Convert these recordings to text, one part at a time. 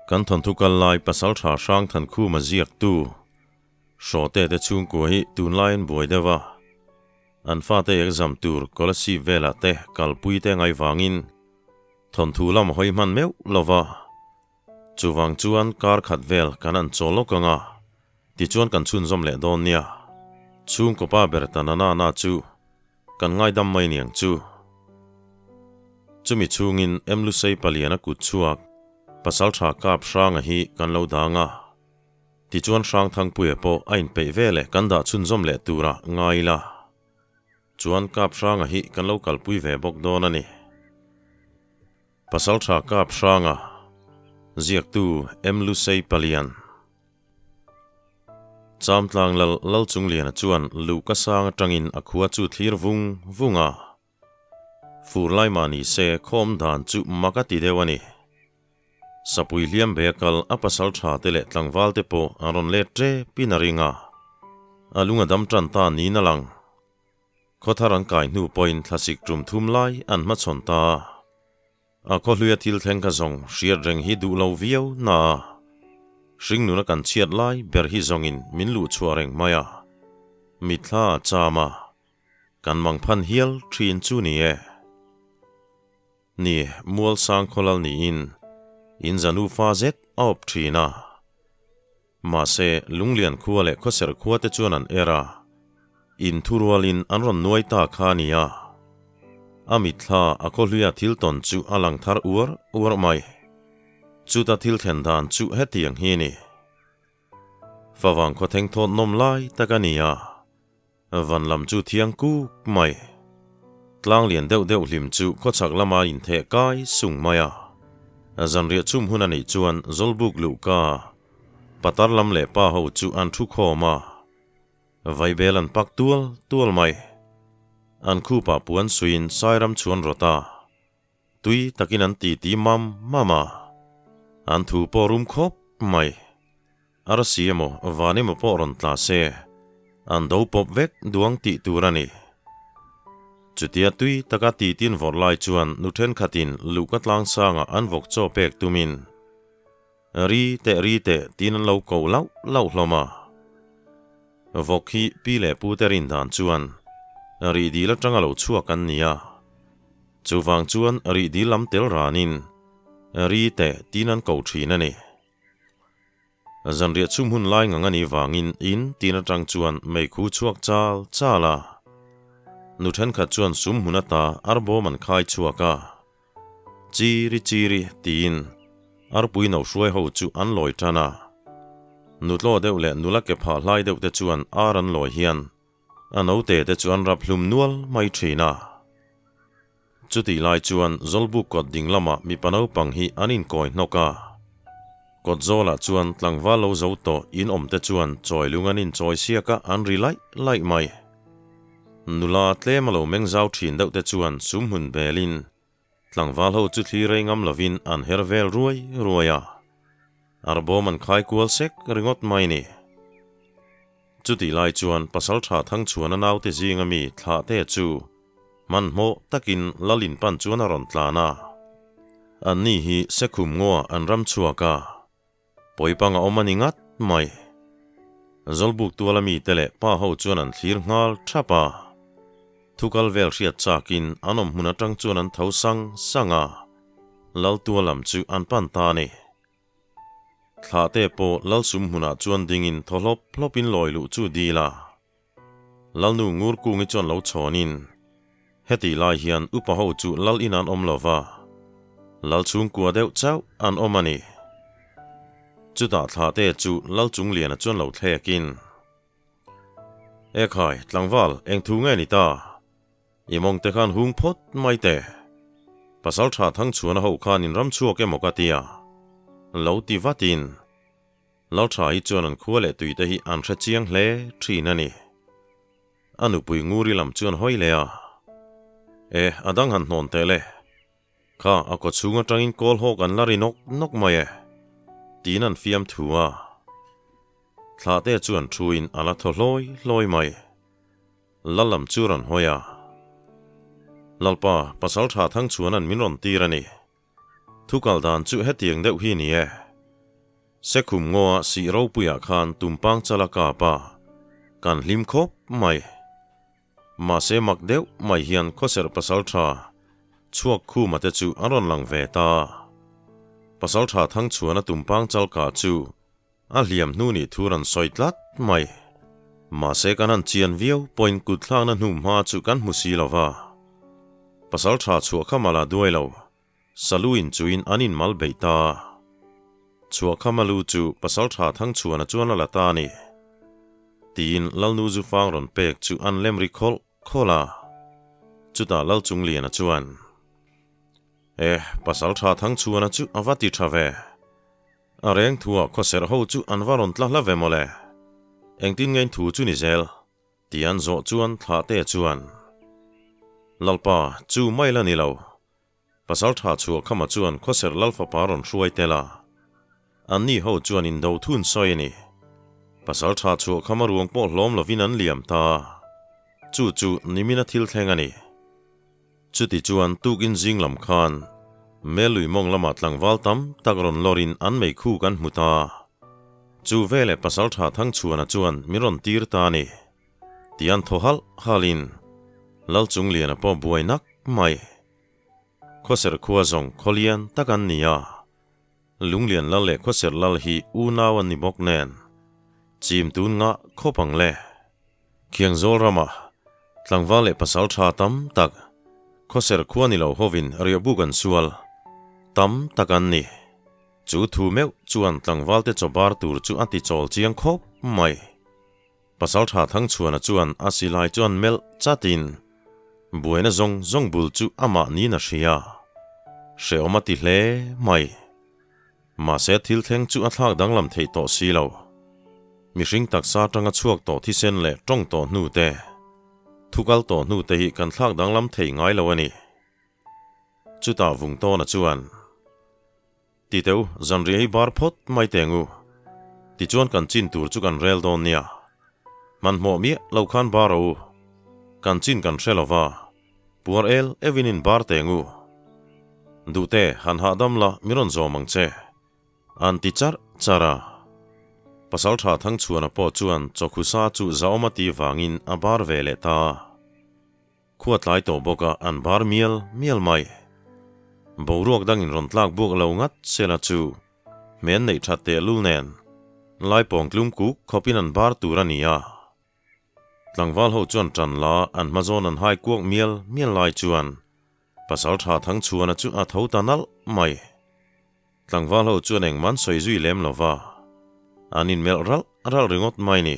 Kan thawnthu kal lai Pasaltha Hrangthankhuma ziaktu Hrawte te chhungkua hi tunlai an buai deuh a, an fate exam tur Kolasib velah te kalpui te ngai vangin thawnthu lam a hawi hman meuh lo va, chuvang chuan kar khat vel kan an chawl lawk ang a, tichuan kan chhunzawm leh dawn nia. Chhungkaw pa ber ta na na na chu Kan ngaidam mai niang chu. Chumi chhungin Emlusei paliana kut chhuak Pasaltha Kap Hranga hi kan lo dang a. Tichuan Hrangthangpuia pawh a inpeih ve leh kan dah chhunzawm leh tura ngai ila. Chuan Kap Hranga hi kan lo kalpui ve bawk dawn a ni. Pasaltha Kap Hranga, ziaktu Emlusei Palian. Chamtlang lal Lalchungliana chuan Luka sang atangin a khua chu thlir vung vung a. Fur lai mah ni se khawm dan chu mak a ti deuh a ni. Sapui hliam be a kal a pasal tha te leh tlangval te pawh an rawn let tep in a ring a. A lung a dam tan ta niin a lang. Khawthar an kai hnu pawhin thlasik tum thum lai an hmachhawn ta a. A khawhluia thil thleng kha zawng hriat reng hi duh lo viau na a, hringnuna kan chhiat lai ber hi zawngin min luh chhuah reng mai a, mitthla a cham a, kan mang phan hial thin chu ni e. Ni, mual sang khawlal niin in zanu fa zet a awp thin a. Mahse, Lunglian khua leh Khawser khua te chuan an er a, in thurualin an rawn nuai ta kha a ni a. A mitthla a khawhluia thil tawn chu a lang thar uar uar mai. Chuta thil thlen dan chu hetiang hi a ni. Favang khawtheng thawt nawm lai tak a ni a, van lam chu thiang kuk mai. Tlang lian deuh deuh hlim chu khawchhak lama intheh kai sung mai a. Zanriah chhum hun a nih chuan Zawlbuk luhka patar lam leh pa ho chu an thu khawm a. Vaibel an pak tual tual mai. An khupah puan suiin Sairam chuan rawt a. Tui takin an titi mam mam a. An thu pawh rum khawp mai. Arsi emaw van emaw pawh rawn tla se, an do pawp vek duang tih tur a ni. Chutia tui taka titin vawrh lai chuan nu thenkhatin luhka tlangsangah an vawk chaw pek tumin ri teh ri teh tiin an lo ko lauh lauh hlawm a. Vawk hi pi leh pu te rin dan chuan rih dil atanga lo chhuak an ni a. Chuvang chuan rih dil lam tel ranin ri teh tiin an ko thin a ni. Zanriah chhum hun lai ngang a nih vangin in tin atang chuan meikhu chhuak chal chal a. Nu thenkhat chuan sum hmun ata arbawm an khai chhuak a. Chiri chiri tiin arpui no hruai ho chu an lawi tan a. Nutlaw deuh leh nula ke phah hlai deuh te chuan ar an lawi hian a note te chu an rap hlum nual mai thin a. Chutih lai chuan Zawlbuk kawt ding lamah mipa naupang hi an inkawi hnawk a. Kawt zawlah chuan tlangval lo zo tawh in awm te chuan chawi lung an inchawi siak a, an ri laih laih mai. Nula tlem a lo meng zau thin deuh te chuan sum hmun belin tlangval ho chu thli rei ngam lovin an her vel ruai ruai a. Arbawm an khai kual sek ringawt mai ni. Chutih lai chuan Pasaltha Thangchhuana naute zinga mi Thlahte chu hmanhmawh takin Lalin pan chuan a rawn tlan a. Anni hi Sekhum ngaw an ram chhuak a, pawipang a awm a ni ngat mai. Zawlbuk tuala mite leh pa ho chuan an thlir nghal thap a. Thukal vel hriat chakin an awm hmun atang chuan an tho sang sang a, Lal tual lam chu an pan ta a ni. Thlahte pawh Lalsum hmunah chuan dingin thaw hlawp hlawpin lawi luh chu dil a. Lalnu Ngurkungi chuan lo chhawnin, Hetih lai hian upa ho chu Lal in an awm lo va, Lal chhungkua deuh chauh an awm a ni. Chutah Thlahte chu Lal Chungliana chuan lo thlekin, Ekhai, tlangval, eng thu nge ni ta? I mawng te khan hung phawt mai teh. Pasal tha Thangchhuana ho khan in ram chhuak emaw ka tia. Lo ti vatin. Laltha hi chuan an khua leh tui te hi an hre chiang hle thin a ni. A nupui Nguri lam chuan hawi leh a. E, a dang han hnawn teh le. Kha, a kaw chhung atangin kawl hawk an la ri nawk nawk mai e. Tiin an fiam thu a. Thlahte chuan thuin a la thaw hlawi hlawi mai. Lal lam chu rawn hawi a. Lalpa, Pasaltha Thangchhuana'n min rawn tir a ni. Thu kal dan chu hetiang deuh hi ni e. Sekhum ngaw a sih ropuiah khan tumpang chal a kap a, kan hlim khawp mai. Mahse mak deuh mai hian khawserh pasaltha chhuak khuma te chu an rawn lang ve ta. Pasaltha Thangchhuana tumpang chal kah chu A hliam hnu nih thu rawn sawi tlat mai. Mahse kan han chian viau pawhin kut thlakna hnu hma chu kan hmu si lo va. Pasal tha chhuah kha mala duai lo. Salu in chuin an in mal beih ta. Chhuah kha malu chu pasal tha Thangchhuana chuan a la ta a ni. Tiin Lalnu Zufang rawn pek chu an lem ri khawlh khawlh a. Chutah Lalchungliana chuan, Eh, pasal tha Thangchhuana chu a va ti tha ve. A reng thuah khawserh ho chu an va rawn tla hla ve mawle. Engtin ngein thu chu ni zel? Ti an zawh chuan Thlahte chuan, Lalpa, chu mai la ni lo. Pasal tha chhuah khama chuan khawserh Lalfapa rawn hruai tel a. Anni ho chuan indo thun sawi a ni. Pasal tha chhuah khama ruang pawh hlawm lovin an liam ta. Chu chu nimina thil thleng a ni. Chuti chuan tukin zing lam khan Melui mawng lamah tlangval tam tak rawn lawrin an meikhu kan hmu ta. Chu veleh Pasaltha Thangchhuana chuan min rawn tir ta a ni. Tian thaw halh halhin Lalchungliana pawh buai nak mai. Khawserh khua zawng khawlian tak an ni a. Lunglian lal leh khawserh lal hi unau an ni bawk nen chim tun ngah khawp ang le. Khiangzawl rama tlangval leh pasal tha tam tak khawserh khua ni lo hovin riahbuk an sual tam tak an ni. Chu thu meuh chuan tlangvalte chaw bar tur chu a ti chawl chiang khawp mai. Pasal tha Thangchhuana chuan a silai chuan melh chatin buaina zawng zawng bul chu amah niin a hria. Hrehawm a ti hle mai. Mahse thil thleng chu a thlak danglam theih tawh si lo. Mihring taksa atanga chhuak tawh thisen leh tawng tawh hnu te, thukal tawh hnu te hi kan thlak danglam thei ngai lo a ni. Chutah Vungtawna chuan. Ti teh u, zanriah hi bar phawt mai teng u. Tichuan kan chin tur chu kan rel dawn nia. Hmanhmawh miah lo khan bar rawh u. Kan chin kan hre lo va, puar el evin in bar teng u. Duhte, han hahdam la, mi rawn zawm ang che. An ti charh charh a. Pasaltha Thangchhuana pawh chuan chawkhusa chu zahawm a tih vangin a bar ve leh ta. Khua tlai tawh bawk a an bar mial mial mai. Boruak dangin rawn tlak buak lo ngat sela chu hmel neih that tehlul nen Laipawng tlum kuk khawpin an bar tur a ni a. Tlangval ho chuan tan la an hmazawn an hai kuak mial mial lai chuan Pasal tha Thangchhuana chu a tho ta nalh mai. Tlangval ho chuan engmah an sawi zui lem lo va, an inmelh ralh ralh ringawt mai ni.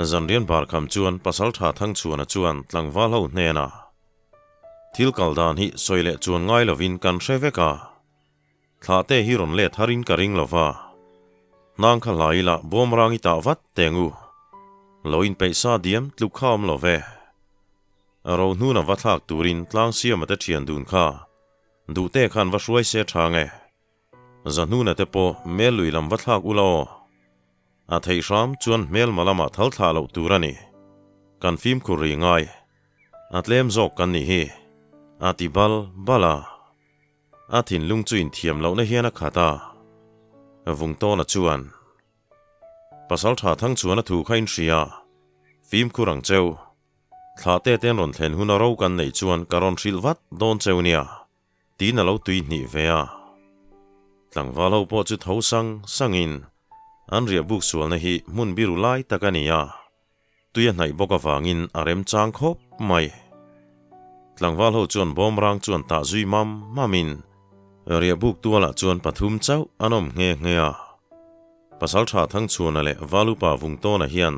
Zanrian bar kham chuan Pasaltha Thangchhuana chuan tlangval ho hnenah, Thil kal dan hi sawi leh chuan ngai lovin kan hre vek a, thlah te hi rawn let harin ka ring lo va, hnang kha hlai ila bawmrang i tah vat teng u, lo inpeih sa diam tluk kha awm lo ve. Ro hnuna va thlak turin tlang siama te thian dun kha duhte khan va hruai se tha nge. Zahnuna te pawh hmel lui lam va thlak ula aw. A theih hram chuan hmelma lamah thal thlah loh tur a ni. Kan fimkhur ri ngai. A tlem zawk kan nih hi. A ti bal bal a. A thinlung chu inthiam lohna hian a khat a. Vungtawna chuan. Pasaltha Thangchhuana thu kha in hria. Fimkhur ang cheu. Thlah te ten rawn thlen huna ro kan neih chuan ka rawn hrilh vat dawn cheu nia. Tiin a lo tui hnih ve a. Tlangval ho pawh chu tho sang sangin an riah buk sualna hi hmun biru lai tak a ni a, tui a hnaih bawk avangin a remchang khawp mai. Tlangval ho chuan bawmrang chuan tah zui mam mamin riah buk tualah chuan pathum chauh an awm nghe nghe a. Pasaltha Thangchhuana leh Valupa Vungtawna hian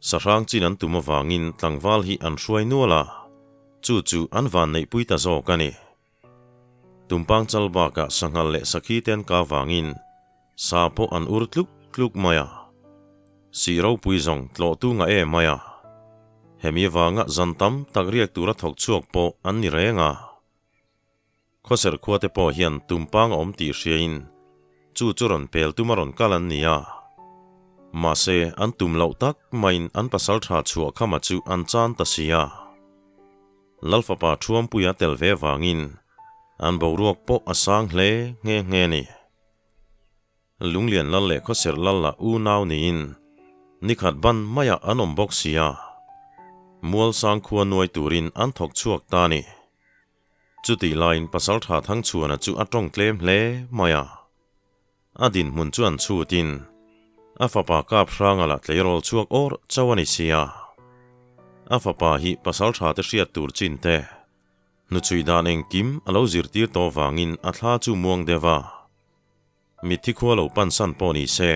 Sahrang chin an tum avangin tlangval hi an hruai nual a, chu chu an van neihpui ta zawk a ni. Tumpang chal bakah sanghal leh sakhi te an kah avangin sa pawh an ur tluk tluk mai a. Sih ropui zawng tlawhtu ngah em mai a. Hemi avanga zan tam tak riak tura thawk chhuak pawh an ni reng a. Khawserh khua te pawh hian tumpang a awm tih hriain chu chu rawn pel tum a rawn kal an ni a. Mahse, an tum loh tak maiin an pasal tha chhuah khama chu an chan ta si a. Lalfapa Thuampuia tel ve vangin an boruak pawh a sang hle nghe nghe a ni. Lunglian lal leh Khawserh lal lah unau niin nikhat ban maiah an awm bawk si a. Mualsang khua nuai turin an thawk chhuak ta a ni. Chutih laiin Pasaltha Thangchhuana chu a tawng tlem hle mai a. A dinhmun chu an chhutin a fapa kap hranga lah tleirawl chhuak awr chauh a ni si a. A fapa hi Pasaltha te hriat tur chin te hnuchhui dan engkim a lo zirtir tawh vangin a thla chu muang deuh a. Mitthi khua lo pansan pawh ni se,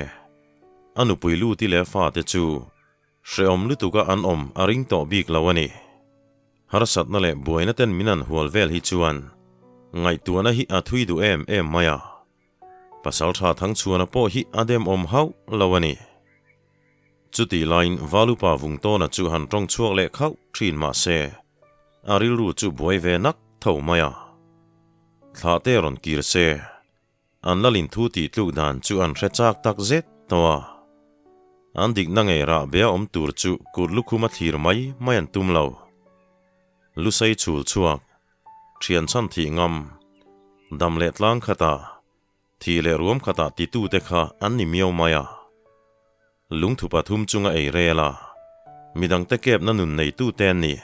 a nupui luti leh a fate chu Hrehawm lutuka an awm a ring tawh bik lo a ni. Harsatna leh buaina ten min an hual vel hi chuan ngaihtuahna hi a thui duh em em mai a. Pasaltha Thangchhuana pawh hi a demawm hauh lo a ni. Chutih laiin Valupa Vungtawna chu han tawng chhuak leh khauh thin mah se, a rilru chu buai ve nak tho mai a. Thlah te rawn kir se. An lalin thu tih tluk dan chu an hre chak tak zet tawh a. An dikna ngei rah bia awm tur chu kut lukhum a thlir mai mai an tum lo. Lusei chhul chhuak, thian chhan thih ngam, dam leh tlang khatah, thih leh ruam khatah titute kha an ni miau mai a. Lungthu pathum chunga ei rel a, midangte kepna nun neitute an ni.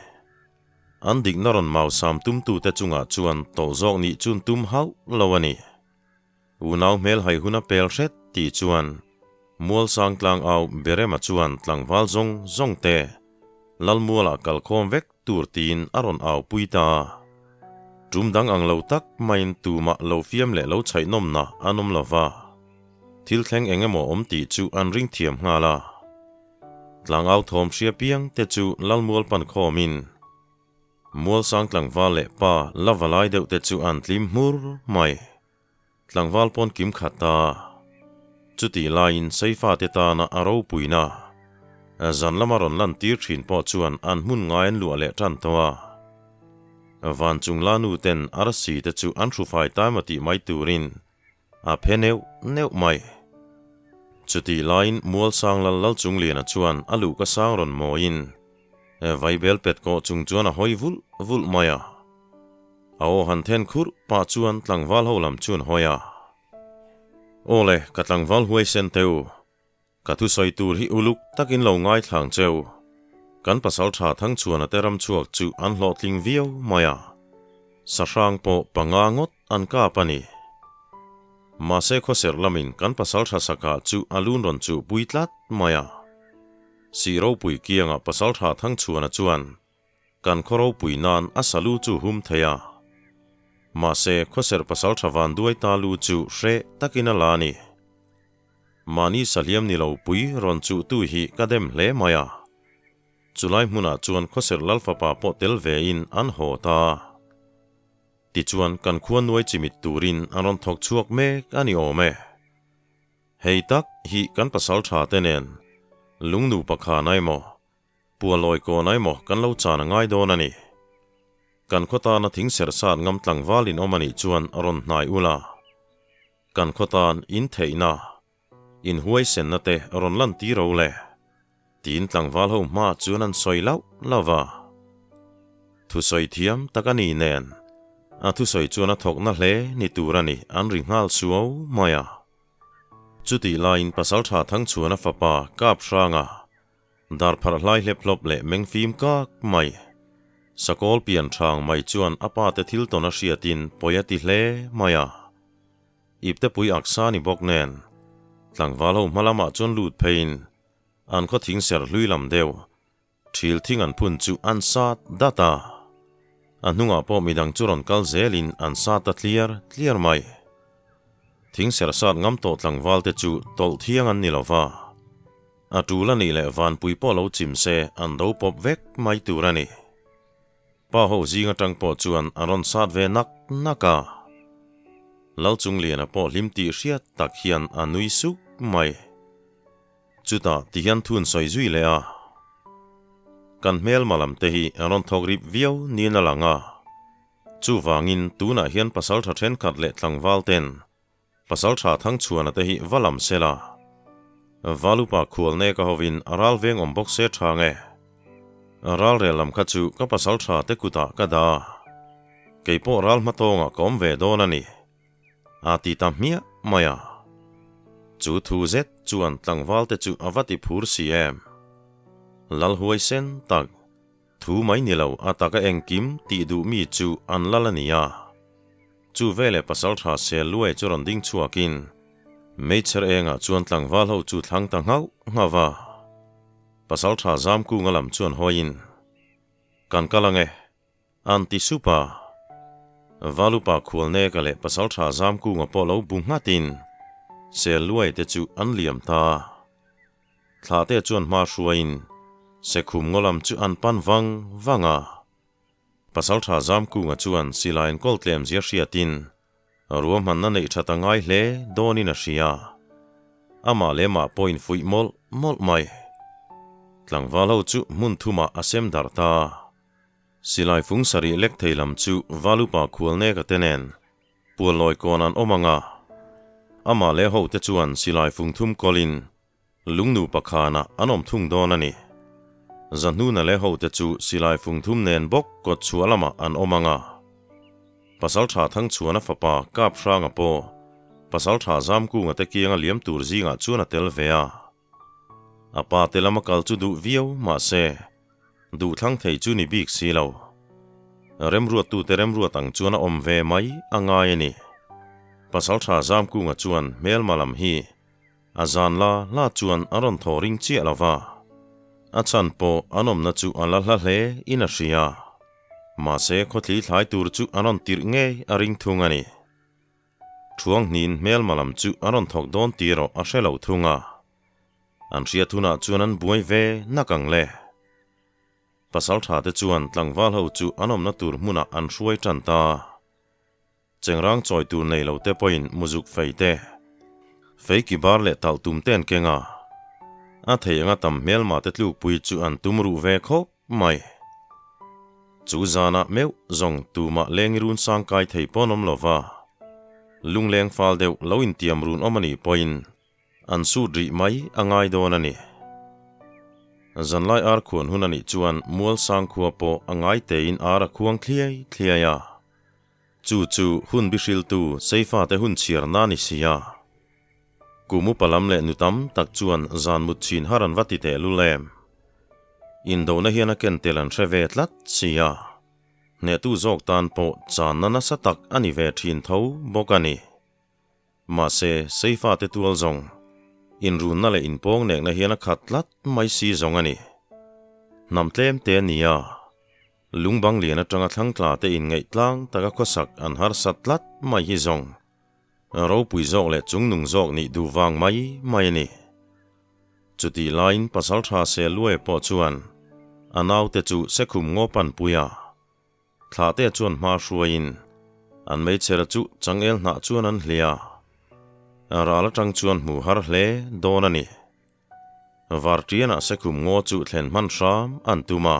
An dikna rawn mausam tumtute chungah chuan tawlh zawk nih chun tum hauh lo a ni. Unau hmel hai hun a pel hret tih chuan Mualsang tlangau Berema chuan tlangval zawng zawng te Lalmualah kalkhawm vek tur tiin a rawn au pui ta a. Tum dang ang lo tak maiin tumah lo fiam leh lo chhaihnawmna an awm lo va. Thil thleng eng emaw awm tih chu an ring thiam nghal a. Tlangau thawm hria piang te chu Lalmual pan khawmin Mualsang tlangval leh pa la va lai deuh te chu an tlim hmur mai. Tlangval pawn kim khat ta. Chutih laiin Seifa te tana a ropuina zan lama rawn lan tir thin pawh chuan an hmun ngai an luah leh tan tawh a. Van chung la nu ten arsi te chu an hrufai taima tih mai turin A phe neuh neuh mai. Chutih laiin Mualsang lal Lalchungliana chuan a luhka sang rawn mawiin Vaibel pet kawh chung chuan a hawi vulh vulh mai a. A aw han then khurh pah chuan tlangval ho lam chuan hawi a. Aw le, ka tlangval huaisen teh u. Ka thusawi tur hi uluk takin lo ngaithlang cheu. Kan pasaltha Thangchhuana te ram chhuak chu an hlawhtling viau mai a, sahrang pawh panga ngawt an kap a ni. Mahse khawserh lamin kan pasaltha sakah chu a lun rawn chuh pui tlat mai a. Sih ropui kiangah pasaltha Thangchhuana chuan Kan khaw ropui nan a sa lu chu hum thei a. Mahse, khawserh pasaltha van duai ta lu chu hreh takin a la a ni. Mahni sahliam ni lo pui rawn chuh tu hi ka dem hle mai a. Chulai hmunah chuan khawserh lalfapa pawh tel vein an haw ta. Tichuan kan khua nuai chimit turin an rawn thawk chhuak mek a ni awm e. Hei tak hi kan pasaltha te nen lungnu pakhan a emaw Pualawi kawn emaw kan lo chan a ngai dawn a ni. Kan khaw tana thing ser sat ngam tlangval in awm a nih chuan a rawn hnai ul a. Kan khaw tan in theihna, in huaisenna te rawn lan tir ro le. Tiin tlangval ho hma chuan an sawi lauh lauh va. Thusawi thiam tak a ni nen, a thusawi chuan a thawkna hle ni tur a ni an ri nghal suau mai a. Chutih laiin Pasaltha Thangchhuana fapa Kap Hranga Dar pharh hlai hlep hlawp leh meng fim kak mai. Sakawl pian thang mai chuan a pa te thil tawn a hriatin pawi a ti hle mai a. Iptepui aksa ni bawk nen tlangval ho hma lamah chuan lut pheiin an khaw thing ser hlui lam deuh thil thing an phun chu an sat dat a. A hnungah pawh midang chu rawn kal zelin an sat ta tliar tliar mai. Thing ser sat ngam tawh tlangval te chu tawlh thiang an ni lo va. A tul a nih leh vanpui pawh lo chim se an do pawp vek mai tur a ni. Pa ho zing atang pawh chuan a rawn sat ve nak nak a. Lalchungliana pawh hlim tih hriat tak hian a nui suk mai. Chutah ti hian thun sawi zui leh a. Kan hmelma lam te hi a rawn thawk rip viau niin a lang a. Chuvangin tunah hian pasaltha thenkhat leh tlangval ten Pasaltha Thangchhuana te hi va lam se la. Valupa khual nek a hovin a ral veng awm bawk se tha nge. Ral rel lam kha chu ka pasaltha te kutah ka dah a. Kei pawh ral hmatawngah ka awm ve dawn a ni. A ti ta hmiah mai a. Chu thu zet chuan tlangvalte chu a va ti phur si em? Lal huaisen tak, thu mai ni lo a taka engkim tih duh mi chu an lal a ni a. Chu veleh pasaltha sel luai chu rawn ding chhuakin meichher engah chuan tlangval ho chu thlang ta nghauh nghauh va. Pasaltha Zamkunga lam chuan hawiin, Kan kal ange, an ti sup a. Valupa Khualneka leh Pasaltha Zamkunga pawh lo bu nghatin sel luai te chu an liam ta. Thlahte chuan hma hruaiin Sekhum ngaw lam chu an pan vang vang a. Pasaltha Zamkunga chuan silai enkawl tlem zia hriatin ruahmanna neih that a ngai hle dawnin a hria. Amah leh mah pawh infuih mawlh mawlh mai. Tlangval ho chu hmun thumah a sem darh ta. Silai fung sarih lek thei lam chu Valupa Khualneka te nen Puallawi kawn an awm ang a. Amah leh hote chuan silai fung thum kawlin Lungnu pakhanah an awm thung dawn a ni. Zahnuna leh hote chu silai fung thum nen bawk kawt chhuah lamah an awm ang a. Pasaltha Thangchhuana fapa Kaphranga pawh Pasaltha Zamkunga te kianga liam tur zingah chuan a tel ve a. A pa te lama kal chu duh viau mahse, duhthlang thei chu ni bik si lo. Remruattute remruat ang chuan a awm ve mai a ngai a ni. Pasaltha Zamkunga chuan hmelma lam hi A zan la la chuan a rawn thaw ring chiah lo va, a chhan pawh an awmna chu a la hla hle in a hria. Mahse khawthli thlai tur chu a rawn tirh ngei a ring thung a ni. Thuanghniin hmelma lam chu a rawn thawk dawn tih erawh a hre lo thung a. An hriat hunah chuan an buai ve nak ang le. Pasaltha te chuan tlangval ho chu an awmna tur hmunah an hruai tan ta. Chengrang chawi tur nei lo te pawhin muzuk fei te, fei ki bar leh talh tum te an keng a, a thei anga tam hmelma te tlukpui chu an tum ruh ve khawp mai. Chu zanah meuh zawng tumah lengi run sang kai thei pawn awm lo va, lungleng fal deuh lo intiam run awm a nih pawhin An sut rih mai a ngai dawn a ni. Zanlai ar khuan hun a nih chuan Mualsang khua pawh a ngai tein ar a khuang thliai thliai a. Chu chu hun bihriltu Seifate hun chhiarna a ni si a. Kum upa lam leh nu tam tak chuan zan mut chhin har an va ti teh lul em. Indona hian a ken tel an hre ve tlat si a. Hnehtu zawk tan pawh channa nasa tak a ni ve thin tho bawk a ni. Mahse, Seifate tual zawng, inrunna leh inpawng nekna hian a khat tlat mai si zawng a ni. Hnam tlem te a ni a, lungbang lian atanga thlangtla te inngaih tlang taka khawsak an harsat tlat mai hi zawng, ropui zawk leh chungnung zawk nih duh vang mai mai a ni. Chutih laiin Pasaltha Seluaia pawh chuan a naute chu Sekhum ngaw panpui a, Thlahte chuan hma hruaiin an meichher chu changel hnah chuan an hlia a, ral atang chuan hmu har hle dawn a ni. Vartianah Sekhum ngaw chu thlen hman hram an tum a.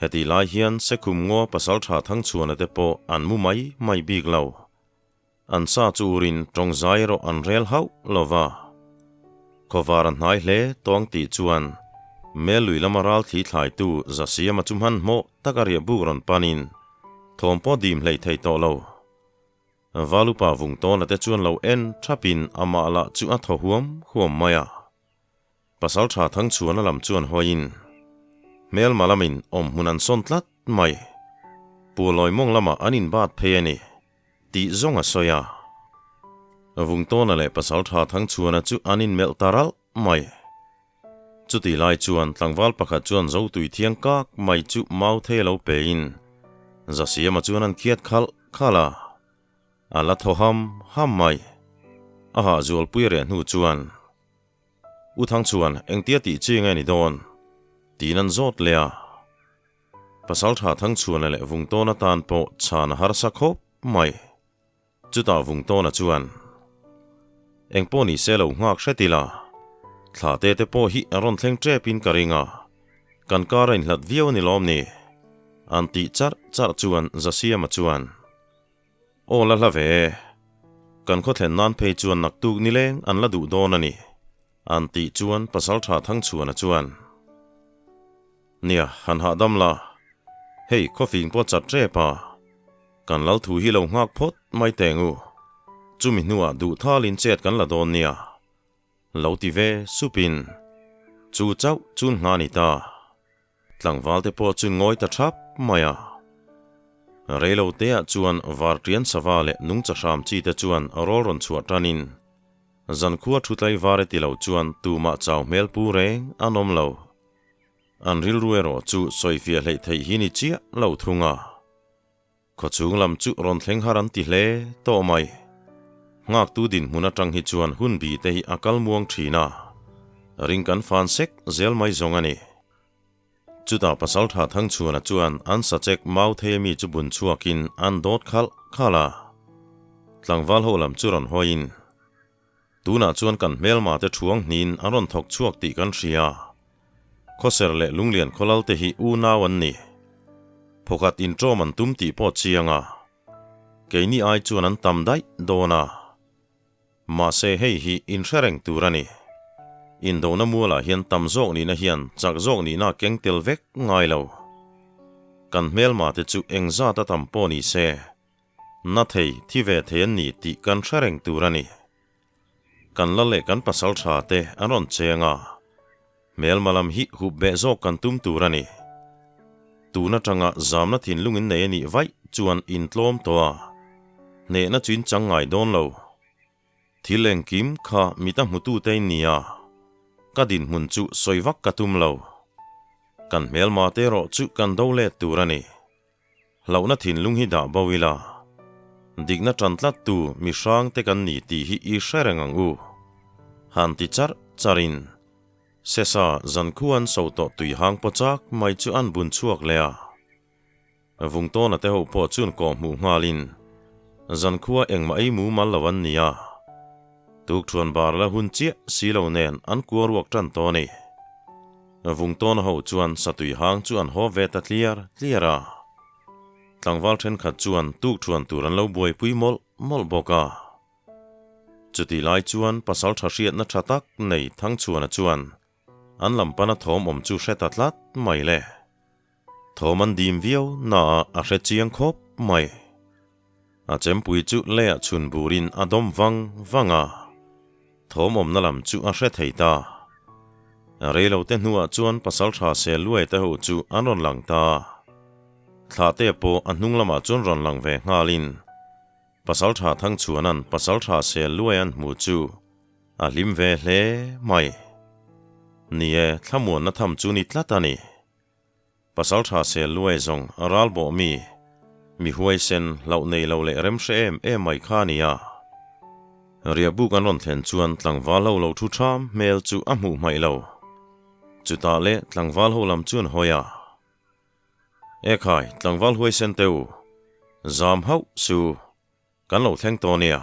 Hetih lai hian Sekhum ngaw pasaltha Thangchhuana te pawh an mu mai mai bik lo. An sa chu urin tawng zai erawh an rel hauh lo va. Khawvar a hnai hle tawng tih chuan Mel lui lama ral thli thlaitu Zasiama chu hmanhmawh taka riah buk rawn panin thawm pawh dim hleih thei tawh lo. Valupa vung tawna te chuan lo en thapin amah lah chu a thaw huam huam mai a. Pasaltha Thangchhuana lam chuan hawiin hmelma lamin awm hmun an sawn tlat mai. Pualawi mawng lamah an inbat phei a ni. Tih zawng a sawi a. Vungtawna leh Pasaltha Thangchhuana chu an inmelh ta ralh mai. Chutih lai chuan tlangval pakhat chuan Zotui thiang kak mai chu mau thei a lo pein Zasiama chuan an khiat khalh khalh a. A la thaw ham ham mai. A hahzualpui reh hnu chuan U Thangchhuan engtia tih chi nge ni dawn? tiin an zawt leh a. Pasaltha Thangchhuana leh Vungtawna tan pawh chhan a harsa khawp mai. Chutah Vungtawna chuan, Eng pawh ni se lo nghak hret ila, thla te te pawh hi a rawn thleng tepin ka ring a, kan kar a inhlat viau a ni lawm ni? An tih charh charh chuan Zasiama chuan, Aw la hla ve e, kan khaw thlen nan phei chuan naktuk nileng an la duh dawn a ni, an tih chuan Pasaltha Thangchhuana chuan, Nia, han hahdam la, hei khawfing pawh chat tep a, kan lal thu hi lo nghak phawt mai teng u. Chumi hnuah duh thalin chet kan la dawn nia. Lo ti ve supin chu chauh chun nghah a ni ta. Tlangval te pawh chun ngawi ta thap mai a. Reilo teah chuan varṭian sava leh nungcha hram chi te chuan rawl rawn chhuah tanin zankhua thu tlaivar e ti lo chuan tumah chau hmel pu reng an awm lo. An rilru erawh chu sawifiah hleih theih hi ni chiah lo thung a. Khawchhung lam chu rawn thleng har an ti hle tawh mai. Nghaktu dinhmun atang hi chuan hun bi te hi a kal muang thin a, ring kan fan sek zel mai zawng a ni. Chutah Pasaltha Thangchhuana chuan an sachek mau thei ami chu bun chhuakin an dawt khalh khalh a. Tlangval ho lam chu rawn hawiin, Tunah chuan kan hmelma te thuang hniin an rawn thawk chhuak tih kan hria. Khawser leh Lunglian khawlal te hi unau an ni. Phawkhat inṭawm an tum tih pawh chiang a. Keini ai chuan an tam daih dawn a. Mahse hei hi inhre reng tur a ni. Indona mualah hian tam zawk nihna hian chak zawk nihna a keng tel vek ngai lo. Kan hmelma te chu engzat a tam pawh ni se. Na thei, thi ve thei an ni tih kan hre reng tur a ni. Kan la leh kan pasal tha te an rawn cheng a, hmelma lam hi hup beh zawk kan tum tur a ni. Tun atanga zamna thinlung in nei a nih vaih chuan in tlawm tawh a, hnehna chu in chang ngai dawn lo. Thil engkim kha mit a hmutute in ni a, ka dinhmun chu sawi vak ka tum lo. Kan hmelma te erawh chu kan do let tur a ni. Hlauhna thinlung hi dah bo ila, dikna ṭan tlattu mi hrang te kan ni tih hi i hre reng ang u. Han ti charh charhin, Sesa zankhua an so tawh tui hang paw chak mai chu an bun chhuak leh a. Vungtawna te ho pawh chuan kawh hmuh nghalin, Zankhua engmah ei mumal lo an ni a, tukṭhuan bar la hun chiah si lo nen an kua ruak ṭan tawh a ni. Vungtawna ho chuan satui hang chu an haw ve ta tliar tliar a. Tlangval thenkhat chuan tukṭhuan tur an lo buaipui mawlh mawlh bawk a. Chutih lai chuan pasal tha hriatna tha tak nei Thangchhuana chuan an lam pana thawm awm chu hre ta tlat mai le. Thawm an dim viau naah a hre chiang khawp mai. A chempui chu leiah chhun burin a dawm vang vang a, thawm awmna lam chu a hre thei ta. Reilo te hnuah chuan pasaltha sel luai te ho chu an rawn lang ta. Thlahte pawh a hnung lamah chuan rawn lang ve nghalin pasaltha Thangchhuana'n pasaltha sel luai an hmuh chu a hlim ve hle mai. Ni e, thlamuanna tham chu ni tlat a ni. Pasalṭha sel luai zawng a ral bawh mi, mi huaisen, hlauh nei lo leh rem hre em em mai kha a ni a. Riahbuk an rawn thlen chuan tlangval ho lo thu ṭham hmel chu a hmuh hmaih lo. Chutah leh tlangval ho lam chuan hawi a. Ekhai, tlangval huaisen teh u, zam hauh su. Kan lo thleng tawh nia.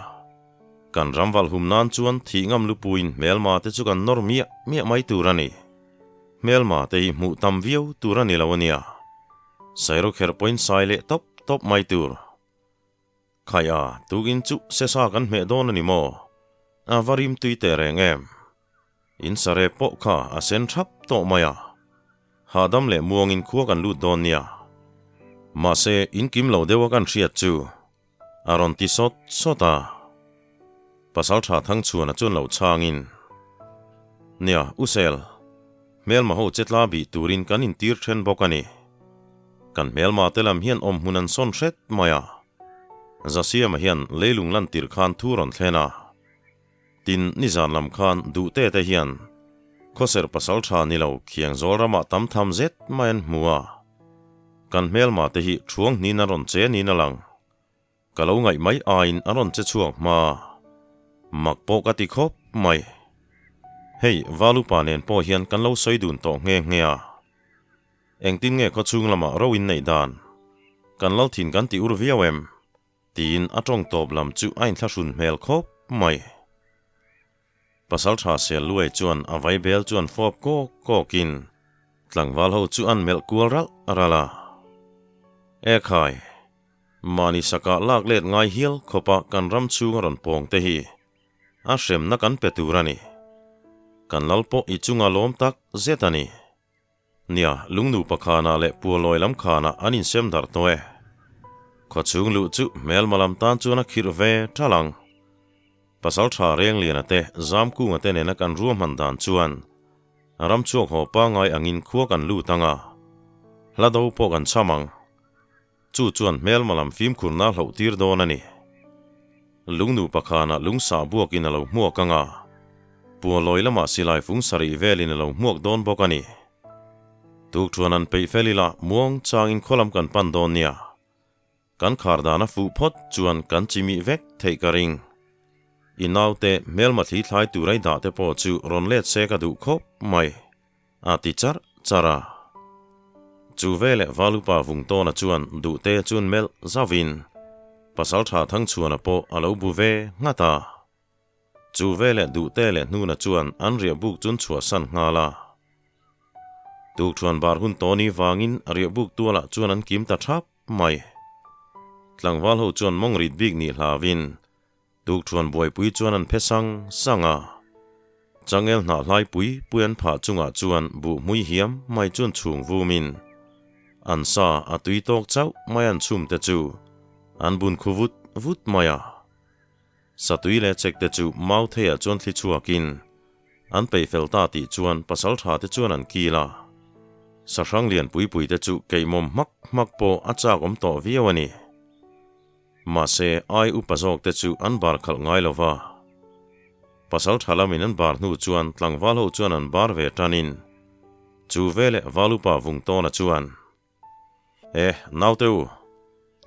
Kan ram valhum nan chuan thih ngam lupuiin hmelma te chu kan nawr miah miah mai tur a ni. Hmelma te hi hmuh tam viau tur a ni lo a nia. Sairawkherh pawhin sai leh tawp tawp mai tur. Khai a, tukin chu sesa kan hmeh dawn a ni maw? A va rim tui teh reng em? In sare pawh kha a sen thap tawh mai a, hahdam leh muangin khua kan lut dawn nia. Mahse, in kim lo deuha kan hriat chu a rawn ti sawt sawt a. Pasaltha Thangchhuana chuan lo chhangin, Nia, U Sel, hmelma ho che tla bih turin kan intir then bawk a ni. Kan hmelma te lam hian awmhmun an sawn hret mai a. Zasiama hian leilung lantir khan thu rawn thlen a. Tin, nizan lam khan duhte te hian khawser pasal tha ni lo khiang zawl ramah tam tham zet mai an hmu a. Kan hmelma te hi thuang hnin an rawn che niin a lang. Ka lo ngaih mai aiin an rawn che chhuak hma. Mak pawh ka ti khawp mai. Hei, Valupa nen pawh hian kan lo sawi dun tawh nghe nghe a. Engtin nge khawchhung lamah ro in neih dan? Kan lal thin kan ti ur viau em? Tiin a tawng tawp lam chu a inthlahrun hmel khawp mai. Pasaltha sel luai chuan a vaibel chuan fawp kawk kawkin tlangval ho chu an melh kual ralh ralh a. Ekhai, mahni sakah lak let ngai hial khawpa kan ram chhung a rawn pawng te hi a hremna kan pe tur a ni. Kan lal pawh i chunga lawm tak zet a ni. Nia, lungnupa khanah leh pualawi lam khanah an insem darh tawh e. Khawchhung luh chu hmelma lam tan chuan a khirh ve ṭalh ang. Pasalṭha Rengliana te, Zamkunga te nena kan ruahman dan chuan ramchhuak haw pangngai angin khua kan lut ang a, hla do pawh kan cham ang. Chu chuan hmelma lam fimkhurna a hloh tir dawn a ni. Lungnu pakhanah lungsah buakin a lo hmuak ang a, Pualawi lamah silai fung sarih velin a lo hmuak dawn bawk a ni. Tukṭhuan an peih fel ila muang changin khaw lam kan pan dawn nia. Kan khar dan a fuh phawt chuan kan chimih vek theih ka ring. I naute hmelma thli thlai tur a i dah te pawh chu rawn let se ka duh khawp mai, a ti charh charh a. Chu veleh Valupa Vungtawna chuan duhte chuan melh zauhin Pasalṭha Thangchhuana pawh a lo bu ve nghat a. Chu veleh duhte leh hnuna chuan an riahbuk chun chhuahsan nghal a. Tukṭhuan bar hun tawni vangin riahbuk tualah chuan an kim ta thap mai. Tlangval ho chuan mawng rit bik nih hlauin tukṭhuan buaipui chuan an phe sang sang a. Changel hnah hlai pui pui an phah chungah chuan buh hmui hiam mai chuan chhung vumin an sa a tui tawk chauh mai an chhum te chu an bun khu vut vut mai a. Satui leh chek te chu Mautheiah chuan thli chhuakin an peih fel ta tih chuan pasaltha te chuan an kil a. Sahrang lian pui pui te chu keihmawm hmak hmak pawh a chak awm tawh viau a ni. Mahse ai upa zawk te chu an bar khalh ngai lo va. Pasaltha lamin an bar hnu chuan tlangval ho chuan an bar ve tanin chu veleh Valupa Vungtawna chuan, E, naute u,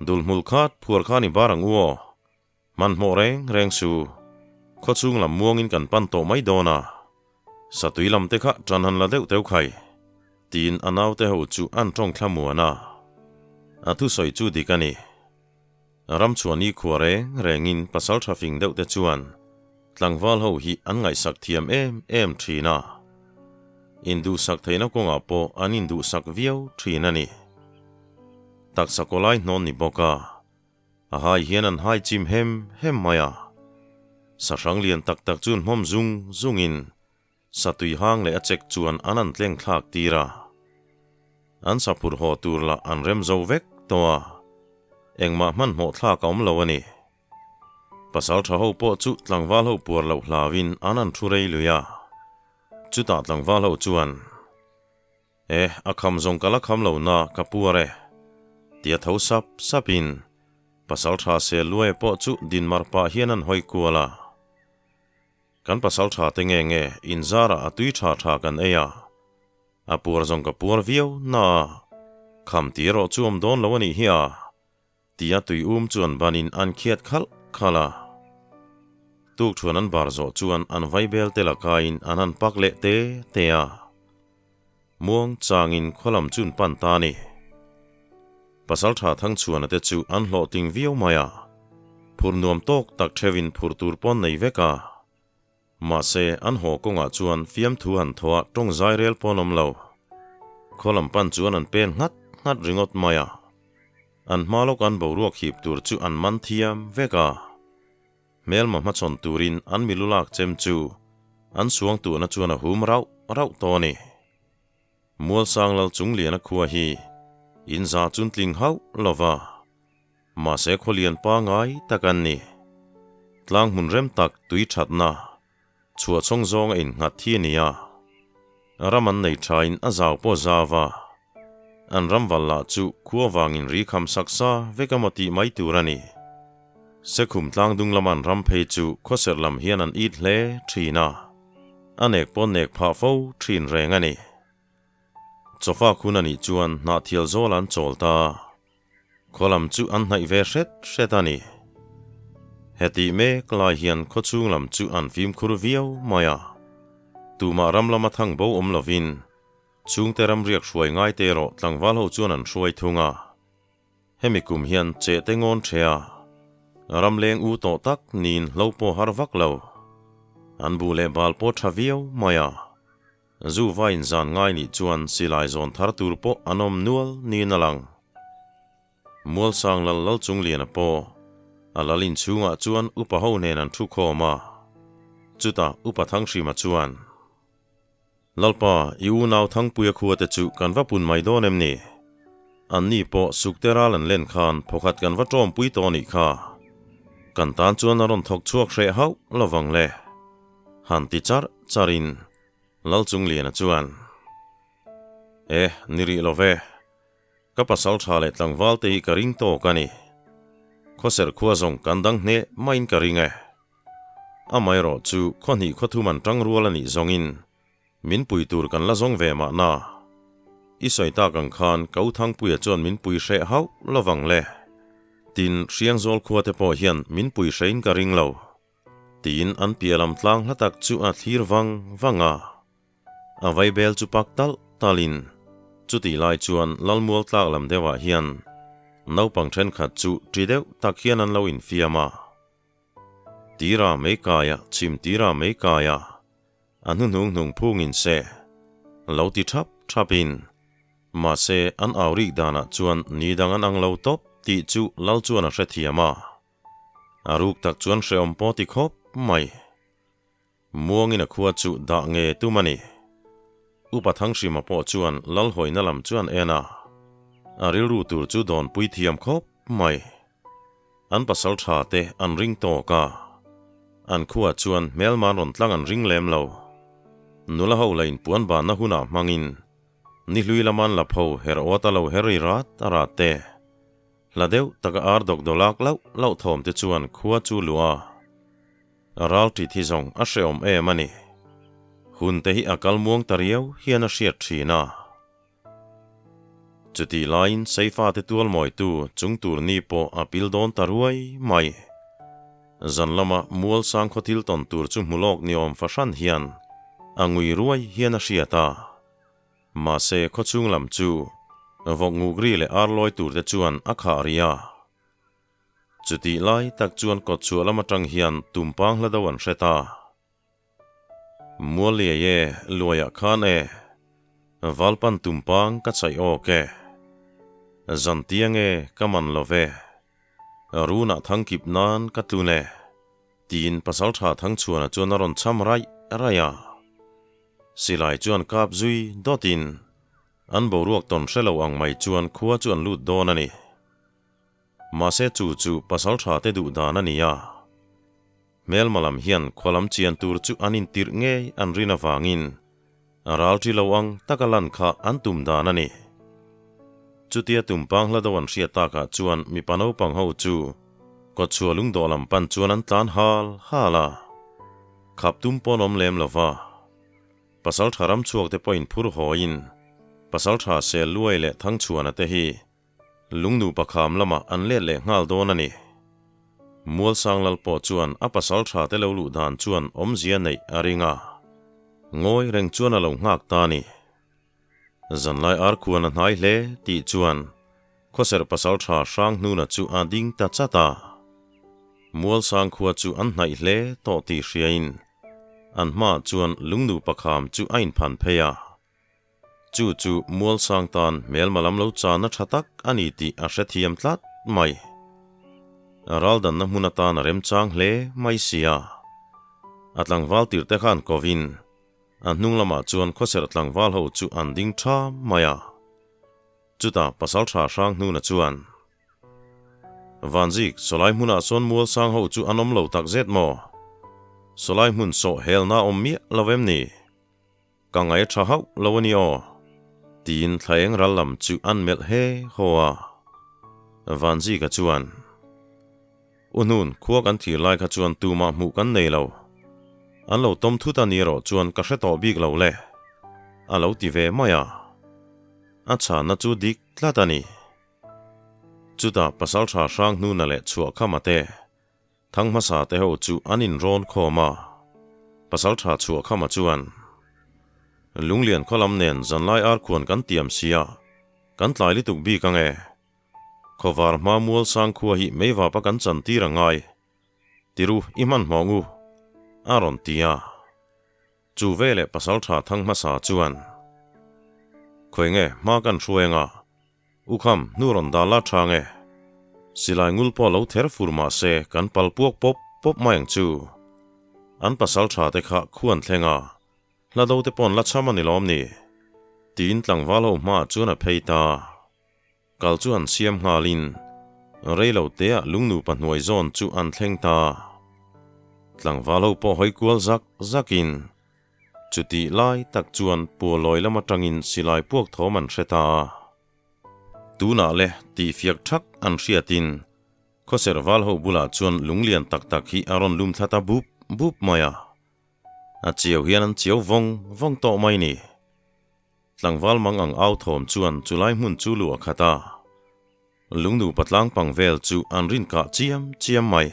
dulhmul khat phuar khan i bar ang u aw. Hmanhmawh reng reng su, khawchhung lam muangin kan pan tawh mai dawn a, satui lam te kha ṭan han la deuh teuh khai, tiin a naute ho chu an ṭawng thla muan a. A thusawi chu dik a ni. Ramchhuani khua reng rengin pasalṭha fing deuh te chuan tlangval ho hi an ngaihsak thiam em em ṭhin a. Induhsak theihna kawngah pawh an induhsak viau ṭhin a ni. Taksa kawlai hnawn ni bawk a. A hai hian an hai chim hem hem mai a. Sahrang lian tak tak chuan hmawm zung zungin satui hang leh a chek chuan an an tleng thlak tir a. An saphur haw tur lah an rem zo vek tawh a, engmah hmanhmawh thlak a awm lo a ni. Pasal tha ho pawh chu tlangval ho puar loh hlauin an an thu rei lui a. Chutah tlangval ho chuan. E, a kham zawng ka la kham lo na ka puar e, tia tho sap sapin pasal tha se luai pawh chu dinmar pah hian an hawi kual a. Kan pasal tha te nge nge inzarah a tui tha tha kan ei a, a puar zawng ka puar viau na a, kham ti erawh chu awm dawn lo a nih hi a, Tia tui um chuan banin an khiat khalh khalh a. Tukṭhuan an bar zawh chuan an vaibel te lakaiin an han pak leh te te a. Muang changin khaw lam chu an pan ta a ni. Pasalṭha Thangchhuana te chu an hlawhtling viau mai a. Phur nuam tawk tak ṭheuhin phur tur pawn nei vek a. Mahse, an haw kawngah chuan fiamthu han thaw a tawng zai rel pawn awm lo. Khaw lam pan chuan an pen nghat nghat ringawt mai a. An hma lawk an boruak hip tur chu an man thiam vek a. Hmelma hmachhawn turin an milu lak chem chu an suangtuahna chuan a hum rauh rauh tawh a ni. Mualsang lal Chungliana khua hi in za chun tling hauh lo va, mahse khawlian pangai tak an ni. Tlang hmun rem tak tui thatna chhuah chhawng zawng a innghat hi a ni a. Ram an nei thain a zau pawh zau a, an ram val lah chu khua vangin ri kham sak sa vek emaw tih mai tur a ni. Sekhum tlang dung lama an ram phei chu khawserh lam hian an it hle thin a. A nek pawh nek phah fo thin reng a ni. Chawfa khun a nih chuan hnahthial zawl an chawl ta. Khaw lam chu an hnaih ve hret hret a ni. Hetih mek lai hian khaw chhung lam chu an fimkhur viau mai a. Tumah ram lama thang bo awm lovin chhungte ramriak hruai ngai te erawh tlangval ho chuan an hruai thung a. Hemi kum hian che te ngawn the a, ram leng u tawh tak niin hlo pawh har vak lo. An buh leh bal pawh tha viau mai a, zu va inzan ngai nih chuan silai zawn thar tur pawh an awm nual niin a lang. Mualsang lal Lalchungliana pawh a lal inchhungah chuan upa ho nen an thu khawm a, chutah upa Thanghrima chuan, Lalpa, i unau Thangpuia khuate chu kan va pun mai dawn em ni? Anni pawh sukte ral an len khan phawkhat kan va tawmpui tawh a nih kha. Kan tan chuan a rawn thawk chhuak hreh hauh lovang le. Han ti charh charhin Lalchungliana chuan, E, ni rih lo ve. Ka pasal tha leh tlangval te hi ka ring tawk a ni. Khawser khua zawng kan dang hneh maiin ka ring e. Amaherawh chu khaw hnih khaw thum an tang rual a nih zawngin Min pui tur kan la zawng ve mahna. I sawi tak ang khan ka u Thangpuia chuan min pui hreh hauh lovang le. Tin, Hriangzawl khua te pawh hian min pui hrein ka ring lo. Tiin an piah lam tlang hla tak chu a thlir vang vang a. A vaibel chu pak talh talhin chutih lai chuan Lalmual tlak lam deuhah hian naupang thenkhat chu ṭi deuh tak hian an lo infiam a. Tira mei kaia, chhim tira mei kaia. A hnuhnung hnung phungin se lo ti thap thapin, mahse an au rik danah chuan ni dang an ang lo tawp tih chu Lal chuan a hrethiam a. A ruk tak chuan hrehawm pawh ti khawp mai. Muangin a khua chu dah nge tum a ni. Upa Thanghrima pawh chuan Lal hawina lam chu an en a, a rilru tur chu dawnpui thiam khawp mai. An pasal tha te an ring tawk a, an khuah chuan hmelman rawn tlang an ring lem lo. Nula ho la inpuan banna hunah hmangin ni hlui lama an la pho her awt a lo her ri rat a rat te, hla deuh taka ar dawk dawlak lauh lauh thawm te chuan khua chu luah a ral ṭit hi zawng a hrehawm em a ni. Hun te hi a kal muang ta riau hian a hriat ṭhin a. Chutih laiin Seifate tual mawitu chung tur ni pawh a pil dawn ta ruai mai. Zan lama mual sang khaw thil tawn tur chu hmu lawk ni awm fahran hian a ngui ruai hian a hriat a. Mahse khawchhung lam chu vawk ngukri leh ar lawi tur te chuan a khah rih a. Chutih lai tak chuan kawtchhuah lam atang hian tumpang hla do an hre ta. Mual liai e, luaiah khan e, Valpan tumpang ka chaih awk e, Zan tiang e, ka man lo ve, Runah thangkip nan ka tlun e, tiin Pasaltha Thangchhuana chuan a rawn cham raih raih a. Silai chuan kap zui dawtin an boruak tawn hre lo ang mai chuan khua chu an lut dawn a ni. Mahse chu chu Pasaltha te duh dan a ni a. Hmelma lam hian khua lam chian tur chu an intirh ngei an rin avangin a ral ṭi lo ang taka lan kha an tum dan a ni. Chutia tumpang hla do an hriat takah chuan mipa naupang ho chu kawtchhuah lungdawh lam pan chuan an tlan hal hal a, khap tum pawn awm lem lo va. Pasalṭha ramchhuak te pawhin phur hawiin Pasalṭha Selluai leh Thangchhuana te hi Lungnu pakham lamah an let leh nghal dawn a ni. Mualsang lal pawh chuan a pasal tha te lo luh dan chuan awmzia neih a ring a, ngawi reng chuan a lo nghak ta a ni. Zanlai ar khuan a hnai hle tih chuan khawserh pasal tha hrang hnuna chu a ding ta chat a. Mualsang khua chu an hnaih hle tawh tih hriain an hmaah chuan lungnu pakham chu a inphan phei a. Chu chu Mualsang tan hmelma lam lo chana tha tak a ni tih a hrethiam tlat mai. A raldanna hmun atan a remchang hle mai sia. A tlangval tirhte khan kovin a hnung lamah chuan khawserh tlangval ho chu an ding tha mai a. Chutah Pasaltha hrang hnuna chuan, Vanzik, sawlai hmunah sawn Mualsang ho chu an awm lo tak zet maw? Sawlai hmun sawh helna awm miah lo em ni? Ka ngai tha hauh lo a ni aw, tiin thla eng ral lam chu an melh he haw a. Vanzika chuan, U hnun, khua kan thir lai kha chuan tumah hmuh kan nei lo. An lo tawm thut a ni erawh chuan ka hre tawh bik lo le, a lo ti ve mai a. A chhanna chu dik tlat a ni. Chutah Pasaltha Hranghnuna leh Chhuahkhama te Thang hmasa te ho chu an inrawn khawm a, Pasaltha Chhuahkhama chuan, Lunglian khaw lam nen zanlai ar khuan kan tiam sia, kan tlai lutuk bik ang e. Khawvar hma mual sang khua hi meivapa kan chan tir a ngai. Tiru i hmanhmawh u, a rawn ti a. Chu veleh Pasaltha Thang hmasa chuan, Khawi nge hma kan hruai anga, U kham, hnu rawn dal la tha nge? Silai ngul pawh lo ther fur mah se kan pal puak pawp pawp mai ang chu. An pasal tha te kha khuan thleng a, hla do te paw'n la cham a ni lawm ni? Tiin tlangval ho hmaah chuan a phei ta. Kal chu an siam nghalin Rei lo teah lungnupa hnuai zawn chu an thleng ta. Tlangval ho pawh hawi kual zak zakin chutih lai tak chuan Pualawi lam atangin silai puak thawm an hre ta. Tunah le tihfiak thak an hriatin Khawserval ho bulah chuan lunglian tak tak hi a rawn lum thla ta bup bup mai a. A chiau hian an chiau vawng vawng tawh mai ni. Tlangval mang ang au thawm chuan chulai hmun chu luh a khat a. Lungnu patlang pang vel chu an rin kah chiam chiam mai.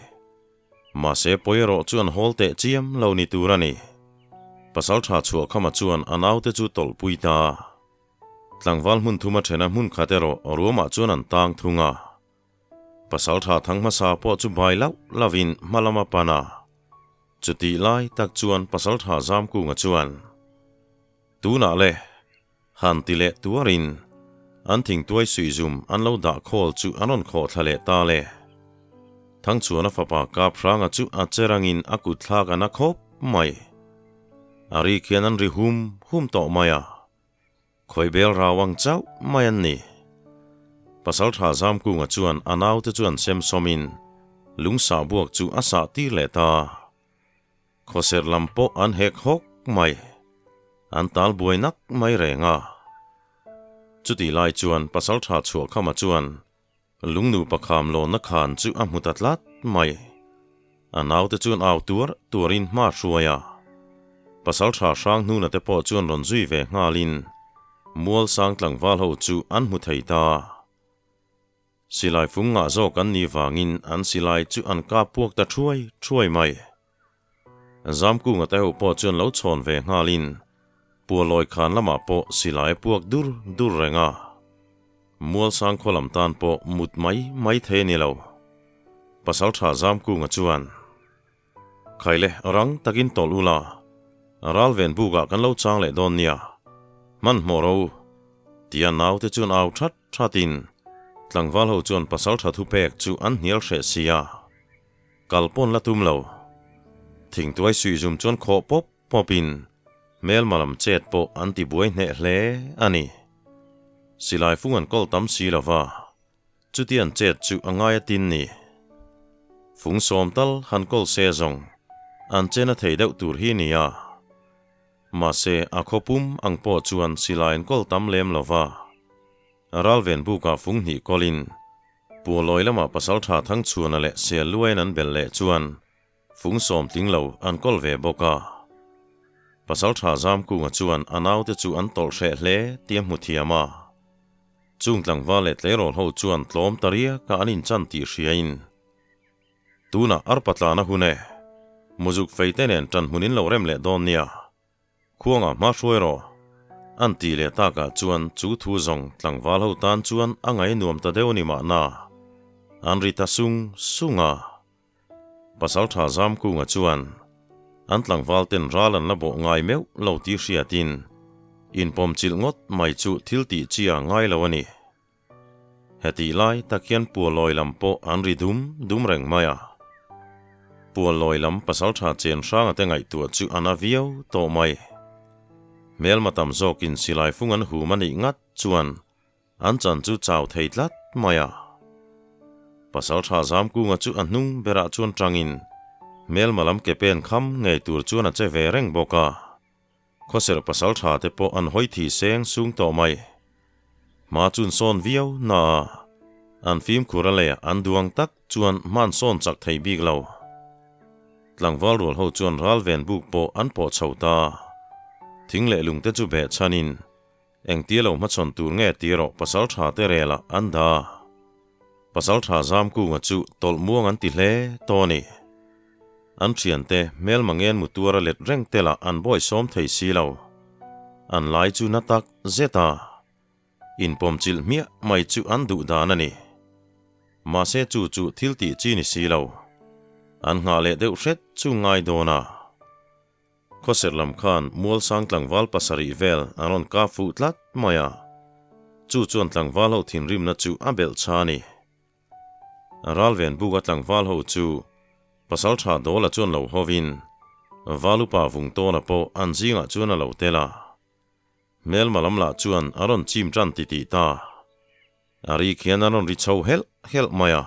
Mahse pawi erawh chu an hawl teh chiam lo ni tur a ni. Pasaltha Chhuahkhama chuan a naute chu tawlhpui ta. Tlangval hmun thuma thena hmun khat erawh ruamah chuan an tang thung a. Pasaltha thang hmasa pawh chu bai lauh lauhin hma lam a pan a. Chutih lai tak chuan Pasaltha Zamkunga chuan, Tunah le, han ti leh tuarin an thingtuai suihzum an lo dah khawl chu an rawn khawh thla leh ta le. Thangchhuana fapa Kaphranga chu a che rangin a kut thlak a na khawp mai. A ri khian an ri hum hum tawh mai a. Khawibel rau ang chauh mai an ni. Pasaltha Zamkunga chuan a naute chu an sem sawmin lungsah buak chu a sah tir leh ta. Khawser lam pawh an hek hawk mai. An tal buai nak mai reng a. Chutih lai chuan Pasaltha Chhuahkhama chuan Lungnu pakham lawnna khan chu a hmu ta tlat mai. A naute chuan au tuar tuarin hma hruai a. Pasaltha hrang hnuna te pawh chuan rawn zui ve nghalin mual sang tlangval ho chu an hmu thei ta. Silai fung ngah zawk an nih vangin an silai chu an kap puak ta thuai thuai mai. Zamkunga te ho pawh chuan lo chhawn ve nghalin Pualawi khan lamah pawh silai a puak dur dur reng a. Mualsang khaw lam tan pawh mut mai mai thei a ni lo. Pasaltha Zamkunga chuan, Khaile rang takin tawlh ula, ralven bukah kan lo chang leh dawn nia, hmanhmawh ro u, tia naute chuan au that thatin tlangval ho chuan pasaltha thupek chu an hnial hreh si a. Kal pawn la tum lo. Thingtuai suihzum chuan khawh pawp pawpin hmelma lam chet pawh an ti buai hneh hle a ni. Silai fung an kawl tam si lo va, chuti an chet chu a ngai a tin ni. Fung sawm tal han kawl se zawng an chen a thei deuh tur hi nia. Mahse a khaw pum ang pawh chuan silai an kawl tam lem lo va. Ralven bukah fung hnih kawlin Pualawi lamah Pasaltha Thangchhuana leh Sialluaiin an belh leh chuan fung sawm tling lo an kawl ve bawk a. Pasaltha Zamkunga chuan a naute chu an tawlh hreh hle tih a hmu thiam a. Chung tlangval leh tleirawl ho chuan tlawm ta riaka an inchan tih hriain, Tunah arpa tlana hun e, muzuk feite nen ṭan hmun in lo rem leh dawn nia. Khuangah hma hruai rawh. An ti leh takah chuan chu thu zawng tlangval ho tan chuan a ngai nuam ta deuh a ni mahna. An ri ta sung sung a. Pasaltha Zamkunga chuan an tlangval ten ral an la bawh ngai meuh lo tih hriatin inpawmchilh ngawt mai chu thil tih chi a ngai lo a ni. Hetih lai tak hian Pualawi lam pawh an ri dum dum reng mai a. Pualawi lam pasaltha chen hranga te ngaihtuah chu a na viau tawh mai. Hmelma tam zawkin silai fung an hum a nih ngat chuan an chan chu chau thei tlat mai a. Pasaltha Zamkunga chu a hnung berah chuan tangin hmelma lam ke pen kham ngei tur chuan a che ve reng bawk a. Khawserh pasaltha te pawh an hawi thi seng sung tawh mai. Hma chun sawn viau na a, an fimkhur a leh an duang tak chuan hman sawn chak thei bik lo. Tlangval rual ho chuan ral ven buk pawh an pawh chho ta. Thing leh lung te chu beh chhanin engtia lo hmachhawn tur nge tih erawh pasaltha te relah an dah. Pasaltha Zamkunga chu tawlh muang an ti hle tawh a ni. An thiante hmelma ngen mu tuar a let reng te lah an bawi sawm thei si lo. An lai chu na tak zet a, inpawm chilh hmiah mai chu an duh dan a ni. Mahse chu chu thil tih chi ni si lo. An nghah leh deuh hret chu ngai dawn a. Khawser lam khan Mualsang tlangval pasarih vel an rawn kap fuh tlat mai a, chu chuan tlangval ho thinrimna chu a belh chha a ni. Ralven buka tlangval ho chu Pasaltha Dawla chuan lo hovin Valupa Vungtawna pawh an zingah chuan a lo tel a. Hmelma lam lah chuan a rawn chim tan titih ta. A ri khian a rawn ri chho helh helh mai a.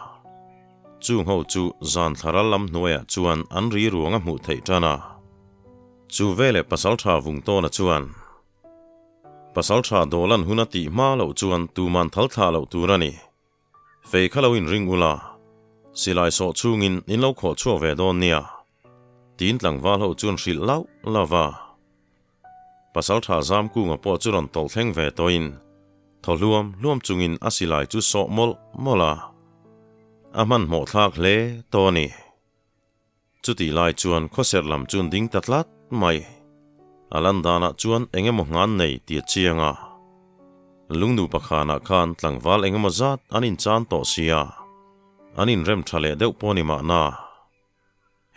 Chung ho chu zan thlaral lam hnuaiah chuan an ri ruang a hmuh theih tan a. Chu veleh Pasaltha Vungtawna chuan, Pasaltha Dawlan hun a tih hma loh chuan tuman thal thlah loh tur a ni. Fei kha lo inring ula, silai sawh chungin in lo khawh chhuak ve dawn nia, tiin tlangval ho chuan hrilh lauh lauh va. Pasaltha Zamkunga pawh chu rawn tawlh thleng ve tawhin thaw hluam hluam chungin a silai chu sawh mawlh mawlh a, a hmanhmawh thlak hle tawh a ni. Chutih lai chuan khawserh lam chu an ding ta tlat mai. A lan danah chuan eng emaw ngan nei tih a chiang a. Lungnu pakhanah khan tlangval eng emaw zat an inchan tawh sia, an inrem tha leh deuh pawh a ni mahna.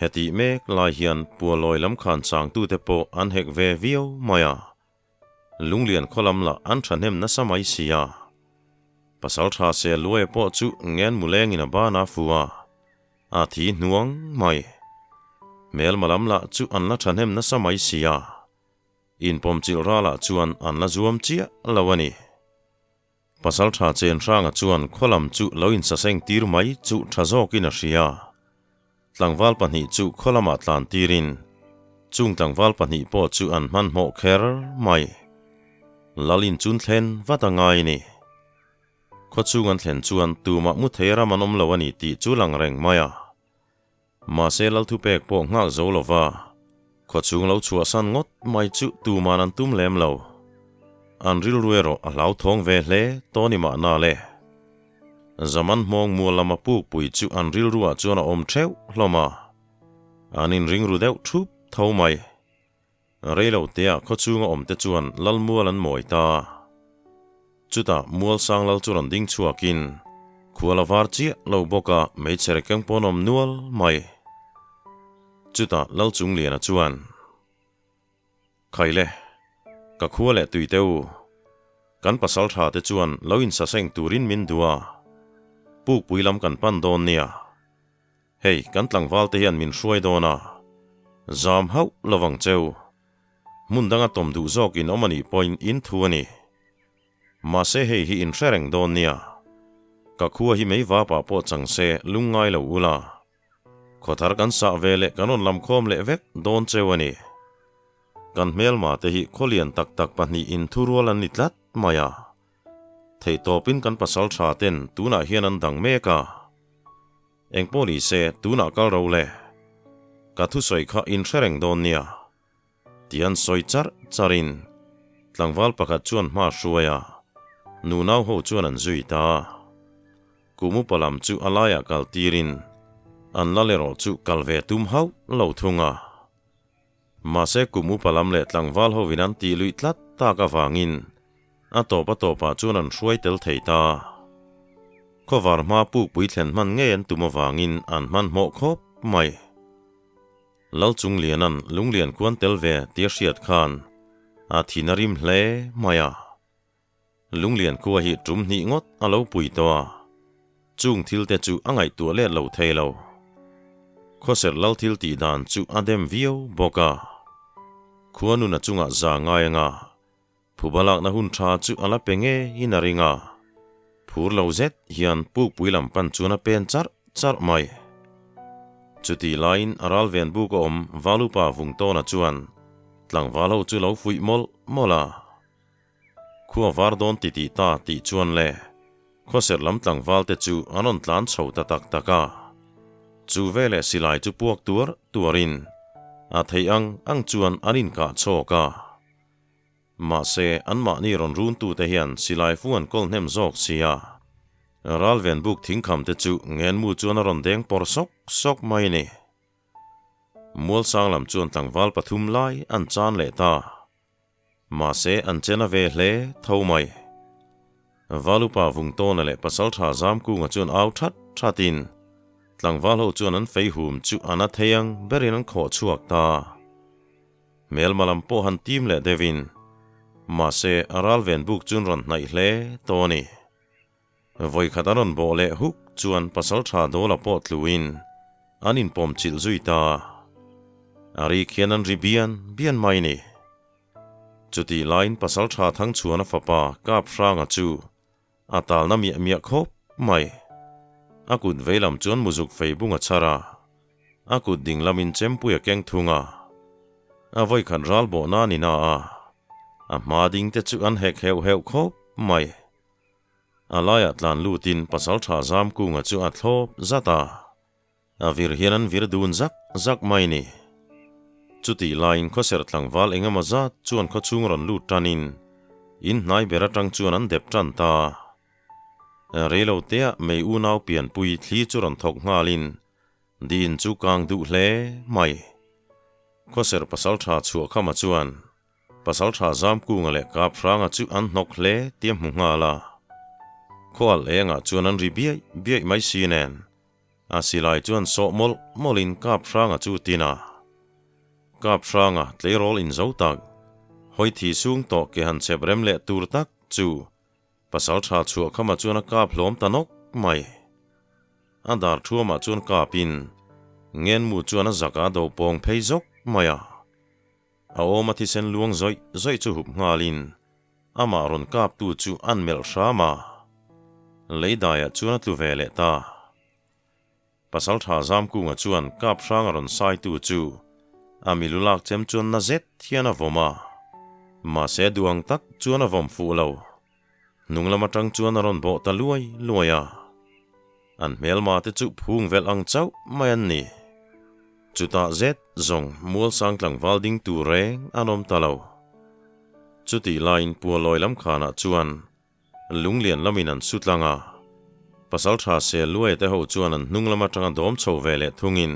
Hetih mek lai hian Pualawi lam khan changtute pawh an hek ve viau mai a. Lunglian khaw lam lah an thahnem nasa mai si a. Pasaltha Seluaia pawh chu ngen mulengin a ban a fu a. A thi hnuang mai. Hmelma lam lah chu an la thahnem nasa mai si a. Inpawmchilh ralah chuan an la zuam chiah lo a ni. Pasaltha Chenhranga chuan khaw lam chu lo insaseng tir mai chu tha zawkin a hria. Tlangval pahnih chu khaw lamah tlan tirin chung tlangval pahnih pawh chu an hmanhmawh kher mai. Lalin chun thlen vat a ngai ni. Khaw chung an thlen chuan tumah mu thei ram an awm lo a ni tih chu lang reng mai a. Mahse Lalthupek pawh nghak zo lova khawchhung lo chhuahsan ngawt mai chu tuman an tum lem lo. An rilru erawh a hlauthawng ve hle tawh ni mahna le. Zaman hmawng mual lama pukpui chu an rilruah chuan a awm theuh hlawm a, an inringru deuh thup tho mai. Reilo teah khawchhunga awmte chuan Lalmual an mawi ta. Chutah Mualsang Lal chu rawn ding chhuakin khual a var chiah lo bawk a, hmeichhe rekeng pawn awm nual mai. Chutah Lalchungliana chuan, Khaile, ka khua leh tui teh u. Kan pasal tha te chuan lo insaseng turin min duh a, pukpui lam kan pan dawn nia. Hei, kan tlangval te hian min hruai dawn a, zam hauh lovang cheu. Hmun danga tawm duh zawk in awm a nih pawhin in thu a ni. Mahse hei hi in hre reng dawn nia. Ka khua hi mei vapah pawh chang se lung ngai lo ula. Khawthar kan sah ve leh kan rawn lam khawm leh vek dawn cheu a ni. Kan hmelma te hi khawlian tak tak pahnih in thurual an ni tlat mai a. Theihtawpin kan pasal tha ten tunah hian an dang mek a. Engpawh ni se, tunah kal ro le. Ka thusawi kha in hre reng dawn nia. Ti an sawi charh charhin tlangval pakhat chuan hma hruai a, nunau ho chuan an zui ta. Kum upa lam chu a laiah kal tirin an lal erawh chu kal ve tum hauh lo thung a. Mahse kum upa lam leh tlangval hovin an tih luih tlat tak avangin a tawp a tawpah chuan an hruai tel thei ta. Khawvar hma pukpui thlen hman ngei an tum avangin an hmanhmawh khawp mai. Lalchungliana'n Lunglian kuan tel ve tia hriat khan a thin a rim hle mai a. Lunglian khua hi tum hnih ngawt a lo pui tawh a, chung thil te chu a ngaihtuah let lo thei lo. Khawserh lal thil tih dan chu a dem viau bawk a. Khua nuna chungah za ngai anga phuba lakna hun tha chu a la pe ngeiin a ring a. Phur lo zet hian pukpui lam pan chuan a pen charh charh mai. Chutih laiin a ralven buk a awm Valupa Vungtawna chuan tlangval ho chu lo fuih mawlh mawlh a. Khua var dawn ti tih ta tih chuan le khawserh lam tlangval te chu an rawn tlan chho ta tak tak a. Chu veleh silai chu puak tuar tuarin a theih ang ang chuan an inkah chhawk a. Mahse anmahni rawn runtute hian silai fu an kawl hnem zawk si a. Ralven buk thingkham te chu ngenmu chuan a rawn deng pawr sawk sawk mai a ni. Mualsang lam chuan tlangval pathum lai an chan leh ta. Mahse, an chen a ve hle tho mai. Valupa Vungtawna leh Pasaltha Zamkunga chuan au that thatin tlangval ho chuan an fei hum chu a na thei ang berin an khawh chhuak ta. Hmelma lam pawh han tim leh deuhin, mahse, a ralven buk chuan rawn hnaih hle tawh a ni. Vawikhat a rawn bawh leh huk chuan Pasaltha Dawla pawh tluin an inpawm chilh zui ta. A ri khian an ri bian bian mai ni. Chutih laiin Pasaltha Thangchhuana fapa Kap Hranga chu a talna miah miah khawp mai. A kut veilam chuan muzuk fei bung a chhar a, a kut ding lamin chempui a keng thung a. A vawikhat ral bawh nan in a a, a hma ding te chu an hek heuh heuh khawp mai. A laiah tlan lutin pasaltha Zamkunga chu a thlawp zat a. A vir hian an vir dun zak zak mai ni. Chutih laiin khawserh tlangval eng emaw zat chuan khawchhung rawn lut tanin in hnai ber atang chuan an dep tan ta. Reilo teah mei unau pianpui thli chu rawn thawk nghalin Din chu kang duh hle mai. Khawserh pasaltha chhuahkhama chuan Pasalṭha Zamkunga leh Kaphranga chu an hnawk hle tih a hmu nghal a. Khual engah chuan an ri biaih biaih mai si nen, a silai chuan sawh mawlh mawlhin Kaphranga chu tin a. Kaphranga tleirawl inzo tak, hawi thi sung tawh ke han chhep rem leh tur tak chu Pasalṭha chhuahkhama chuan a kap hlawm ta nawk mai. A dar thuamah chuan kapin Ngenmu chuan a zaka do pawng phei zawk mai a. A awm a thisen luang zawih zawih chu hup nghalin amah rawn kaptu chu an melh hram a, leidaiah chuan a tlu ve leh ta. Pasaltha Zamkunga chuan kap hrang a rawn saitu chu a milu lak chem chuan na zet hian a vawm a, mahse duang tak chuan a vawm fuh lo. Hnung lam atang chuan a rawn bawh ta luai luai a, an hmelma te chu phung velh ang chauh mai an ni. Chutah zet zawng Mualsang tlangval ding tur reng an awm ta lo. Chutih laiin Pualawi lam khanah chuan Lunglian lamin an su tlang a, Pasaltha Sel Luaia te ho chuan an hnung lam atanga dawm chho ve leh thungin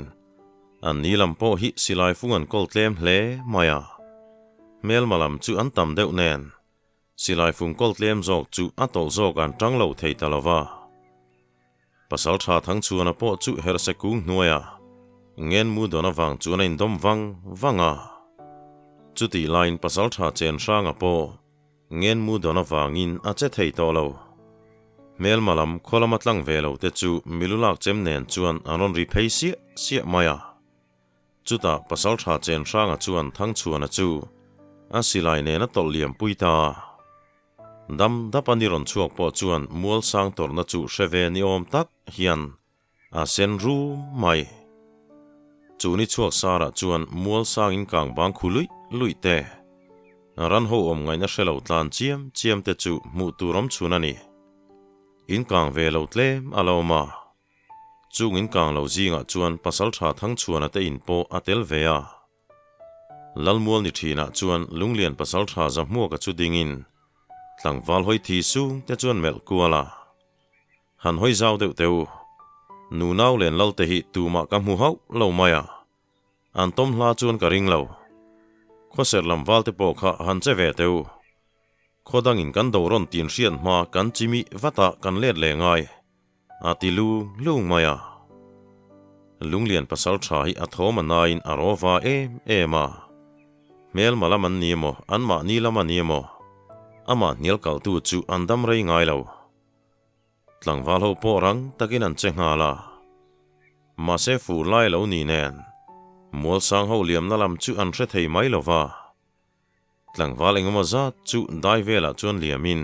an ni lam pawh hi silai fung an kawl tlem hle mai a, hmelma lam chu an tam deuh nen Silai fung kawl tlem zawk chu a tawlh zawk an tang lo thei ta lo va. Pasaltha Thangchhuana pawh chu herhse kung hnuaia ngenmu dawn avang chuan a indawm vang vang a. Chutih laiin Pasaltha Chenhranga pawh ngenmu dawn avangin a che thei tawh lo. Hmelma lam khaw lama tlang ve lo te chu milu lak chem nen chuan an rawn ri phei siah siah mai a. Chutah Pasalṭha Chenhranga chuan Thangchhuana chu a silai nen a tawlh liam pui ta a. Dam dap a ni rawn chhuak pawh chuan mual sang tawrhna chu hre ve ni awm tak hian a sen rum mai. Chu ni chhuak sarah chuan mual sangin kang bang khu luih luih te, ran ho awm ngaihna hre lo tlan chiam chiam te chu hmuh tur awm chhun a ni. In kang ve lo tlem a lo awm a. Chung in kang lo zingah chuan Pasalṭha Thangchhuana te in pawh a tel ve a. Lalmual ni ṭhinah chuan Lunglian Pasalṭha Zahmuaka chu dingin tlangval hawi thi sung te chuan melh kual a. Han hawi zau deuh teh u. Nunau len lal te hi tumah ka hmu hauh lo mai a. An tawm hla chuan ka ring lo. Khawserh lam val te pawh kha han che ve teh u. Khaw dangin kan do rawn tin hriat hma kan chimih vatah kan let leh ngai. A ti lung lung mai a. Lunglian pasal tha hi a thawm a naiin a rawva em em a. Hmelma lam an ni emaw, anmahni lam a ni emaw, amah hnial kaltu chu an dam rei ngai lo. Tlangval ho pawh rang takin an che nghal a. Mahse fur lai lo ni nen, Mualsang ho liamna lam chu an hre thei mai lo va. Tlangval engemaw zat chu dai velah chuan liamin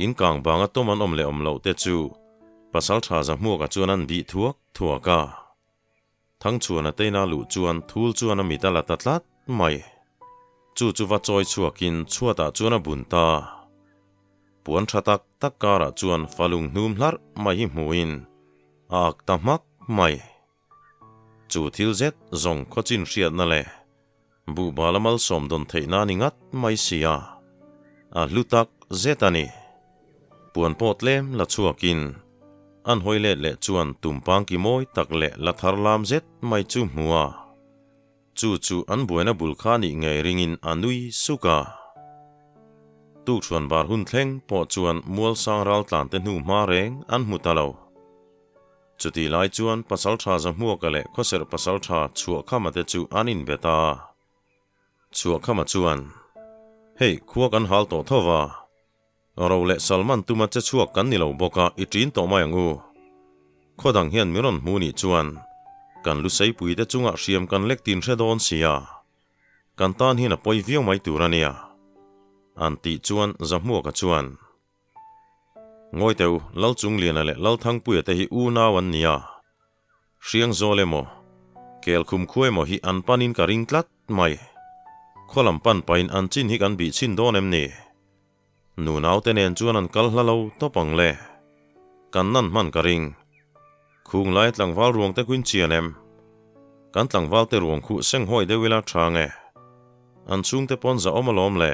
In kang banga tawm an awm leh awm loh te chu Pasaltha Zahmuaka chuan an bih thuak thuak a. Thangchhuana teina luh chuan thul chuan a mit a la ta tlat mai. Chu chu va chawi chhuakin chhuatah chuan a bun ta. Puan tha tak tak karah chuan falung hnum hlarh mai hi hmuhin a ak ta hmak mai. Chu thil zet zawng khawchin hriatna leh buhbal a malsawm dawn theihna a ni ngat mai si a, a hlu tak zet a ni. Puan pawh tlem la chhuakin an hawi let leh chuan tumpang ki mawi tak leh la thar lam zet mai chu hmu a, chu chu an buaina bul kha nih ngei ringin a nui suk a. Tukchhuan bar hun thleng pawh chuan Mualsang raltlante hnu hma reng an hmu ta lo. Chutih lai chuan Pasalṭha Zahmuaka leh Khawserh Pasalṭha Chhuahkhama te chu an inbe ta a. Chhuahkhama chuan, Hei, khua kan hal tawh tho va, ro leh Salman tuma che chhuak kan ni lo bawk a, i ṭin tawh mai ang u. Khaw dang hian min rawn hmu nih chuan kan luseipui te chungah hriam kan lek tin hre dawn si a, kan tan hian a pawi viau mai tur a nia, an tih chuan Zahmuaka chuan. Ngawi teh u, Lalchungliana leh Lalthangpuia te hi unau an ni a. Hriangzawl emaw, Kelkhum khua emaw hi an panin ka ring tlat mai. Khaw lam pan pahin an chin hi kan bih chhin dawn em ni? Nunaute nen chuan an kal hla lo tawp ang le. Kan nan hman ka ring. Khung lai tlangval ruang te khuin chian em? Kan tlangval te ruang khuh senghawi deuh ila tha nge? An chhungte pawn zahawm alawm le.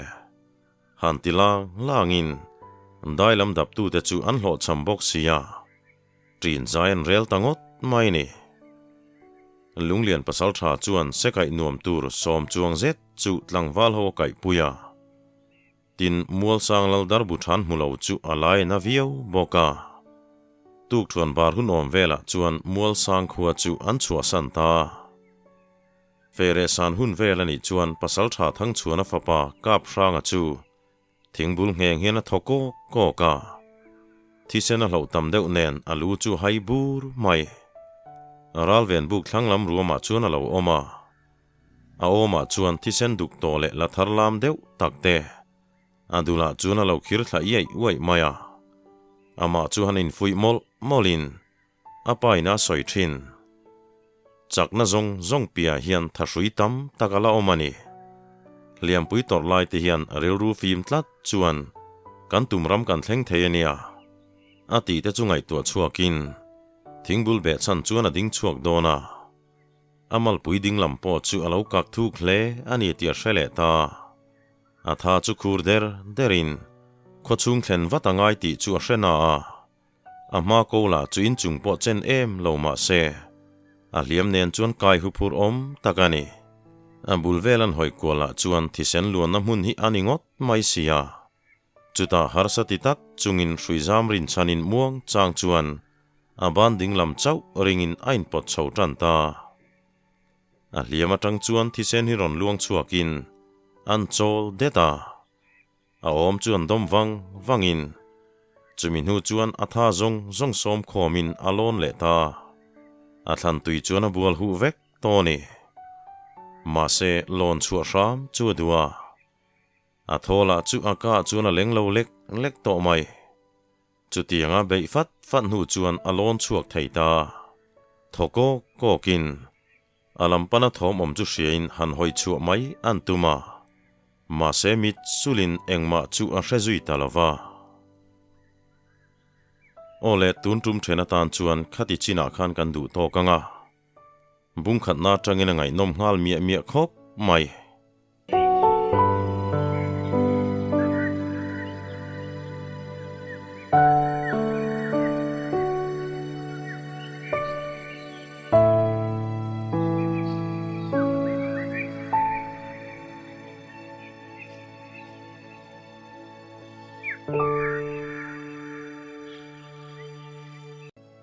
Han ti lang langin dai lam daptute chu an hlawhchham bawk sia. Ṭin zai an rel ta ngawt mai ni. Lunglian pasalṭha chuan sekaih nuam tur sawm chuang zet chu tlangval ho a kaihpui a. Tin, Mualsang lal darbu ṭhan hmu lo chu a lai na viau bawk a. Tukṭhuan bar hun awm velah chuan Mualsang khua chu an chhuahsan ta. Feirehsan hun vel a nih chuan pasalṭha Thangchhuana fapa Kaphranga chu Thingbul ngheng hian a thaw kawk kawk a, thisen a hloh tam deuh nen a lu chu hai bur mai. Ralven buk thlang lam ruamah chuan a lo awm a, a awmah chuan thisen duk tawh leh la thar lam deuh tak te a dulah chuan a lo khir thla iaih uaih mai a. Amah chu han infuih mawlh mawlhin A pa in a sawi thin. Chakna zawng zawng piah hian thahrui tam tak a la awm a ni. Hliampui tawrh lai te hian rilru fim tlat chuan kan tum ram kan thleng thei a nia. A tih te chu ngaihtuah chhuakin thingbul behchhan chuan a ding chhuak dawn a. A malpui ding lam pawh chu a lo kak thuk hle a ni tih a hre leh ta. A tha chu khur der derin khawchhung thlen vat a ngai tih chu a hre na a. A hma ko lah chu inchung pawh chen em lo mah se, a hliam nen chuan kai huphurh awm tak a ni. A bul vel an hawi kual ah chuan thisen luanna hmun hi a ni ngawt mai si a. Chutah harsa ti tak chungin hruizam rinchhanin muang chang chuan a ban ding lam chauh ringin a inpawt chho tan ta. A hliam atang chuan thisen hi rawn luang chhuakin an chawl det a. A awm chu an dawm vang vangin chumi hnu chuan a tha zawng zawng sawm khawmin a lawn leh ta. A thlan tui chuan a bual huh vek tawh a ni. Mahse, lawn chhuah hram chu a duh a. A thaw lah chu a kah chuan a leng lo lek lek tawh mai. Chutianga beih fat fat hnu chuan a lawn chhuak thei ta. Thaw kawk kawkin A lam pana thawm awm chu hriain han hawi chhuah mai an tum a, mahse mit sulin engmah chu a hre zui ta lo va. Aw le, tun tum then atan chuan khati chinah khan kan duh tawk ang a, bungkhatna atangin a ngaihnawm nghal miah miah khawp mai.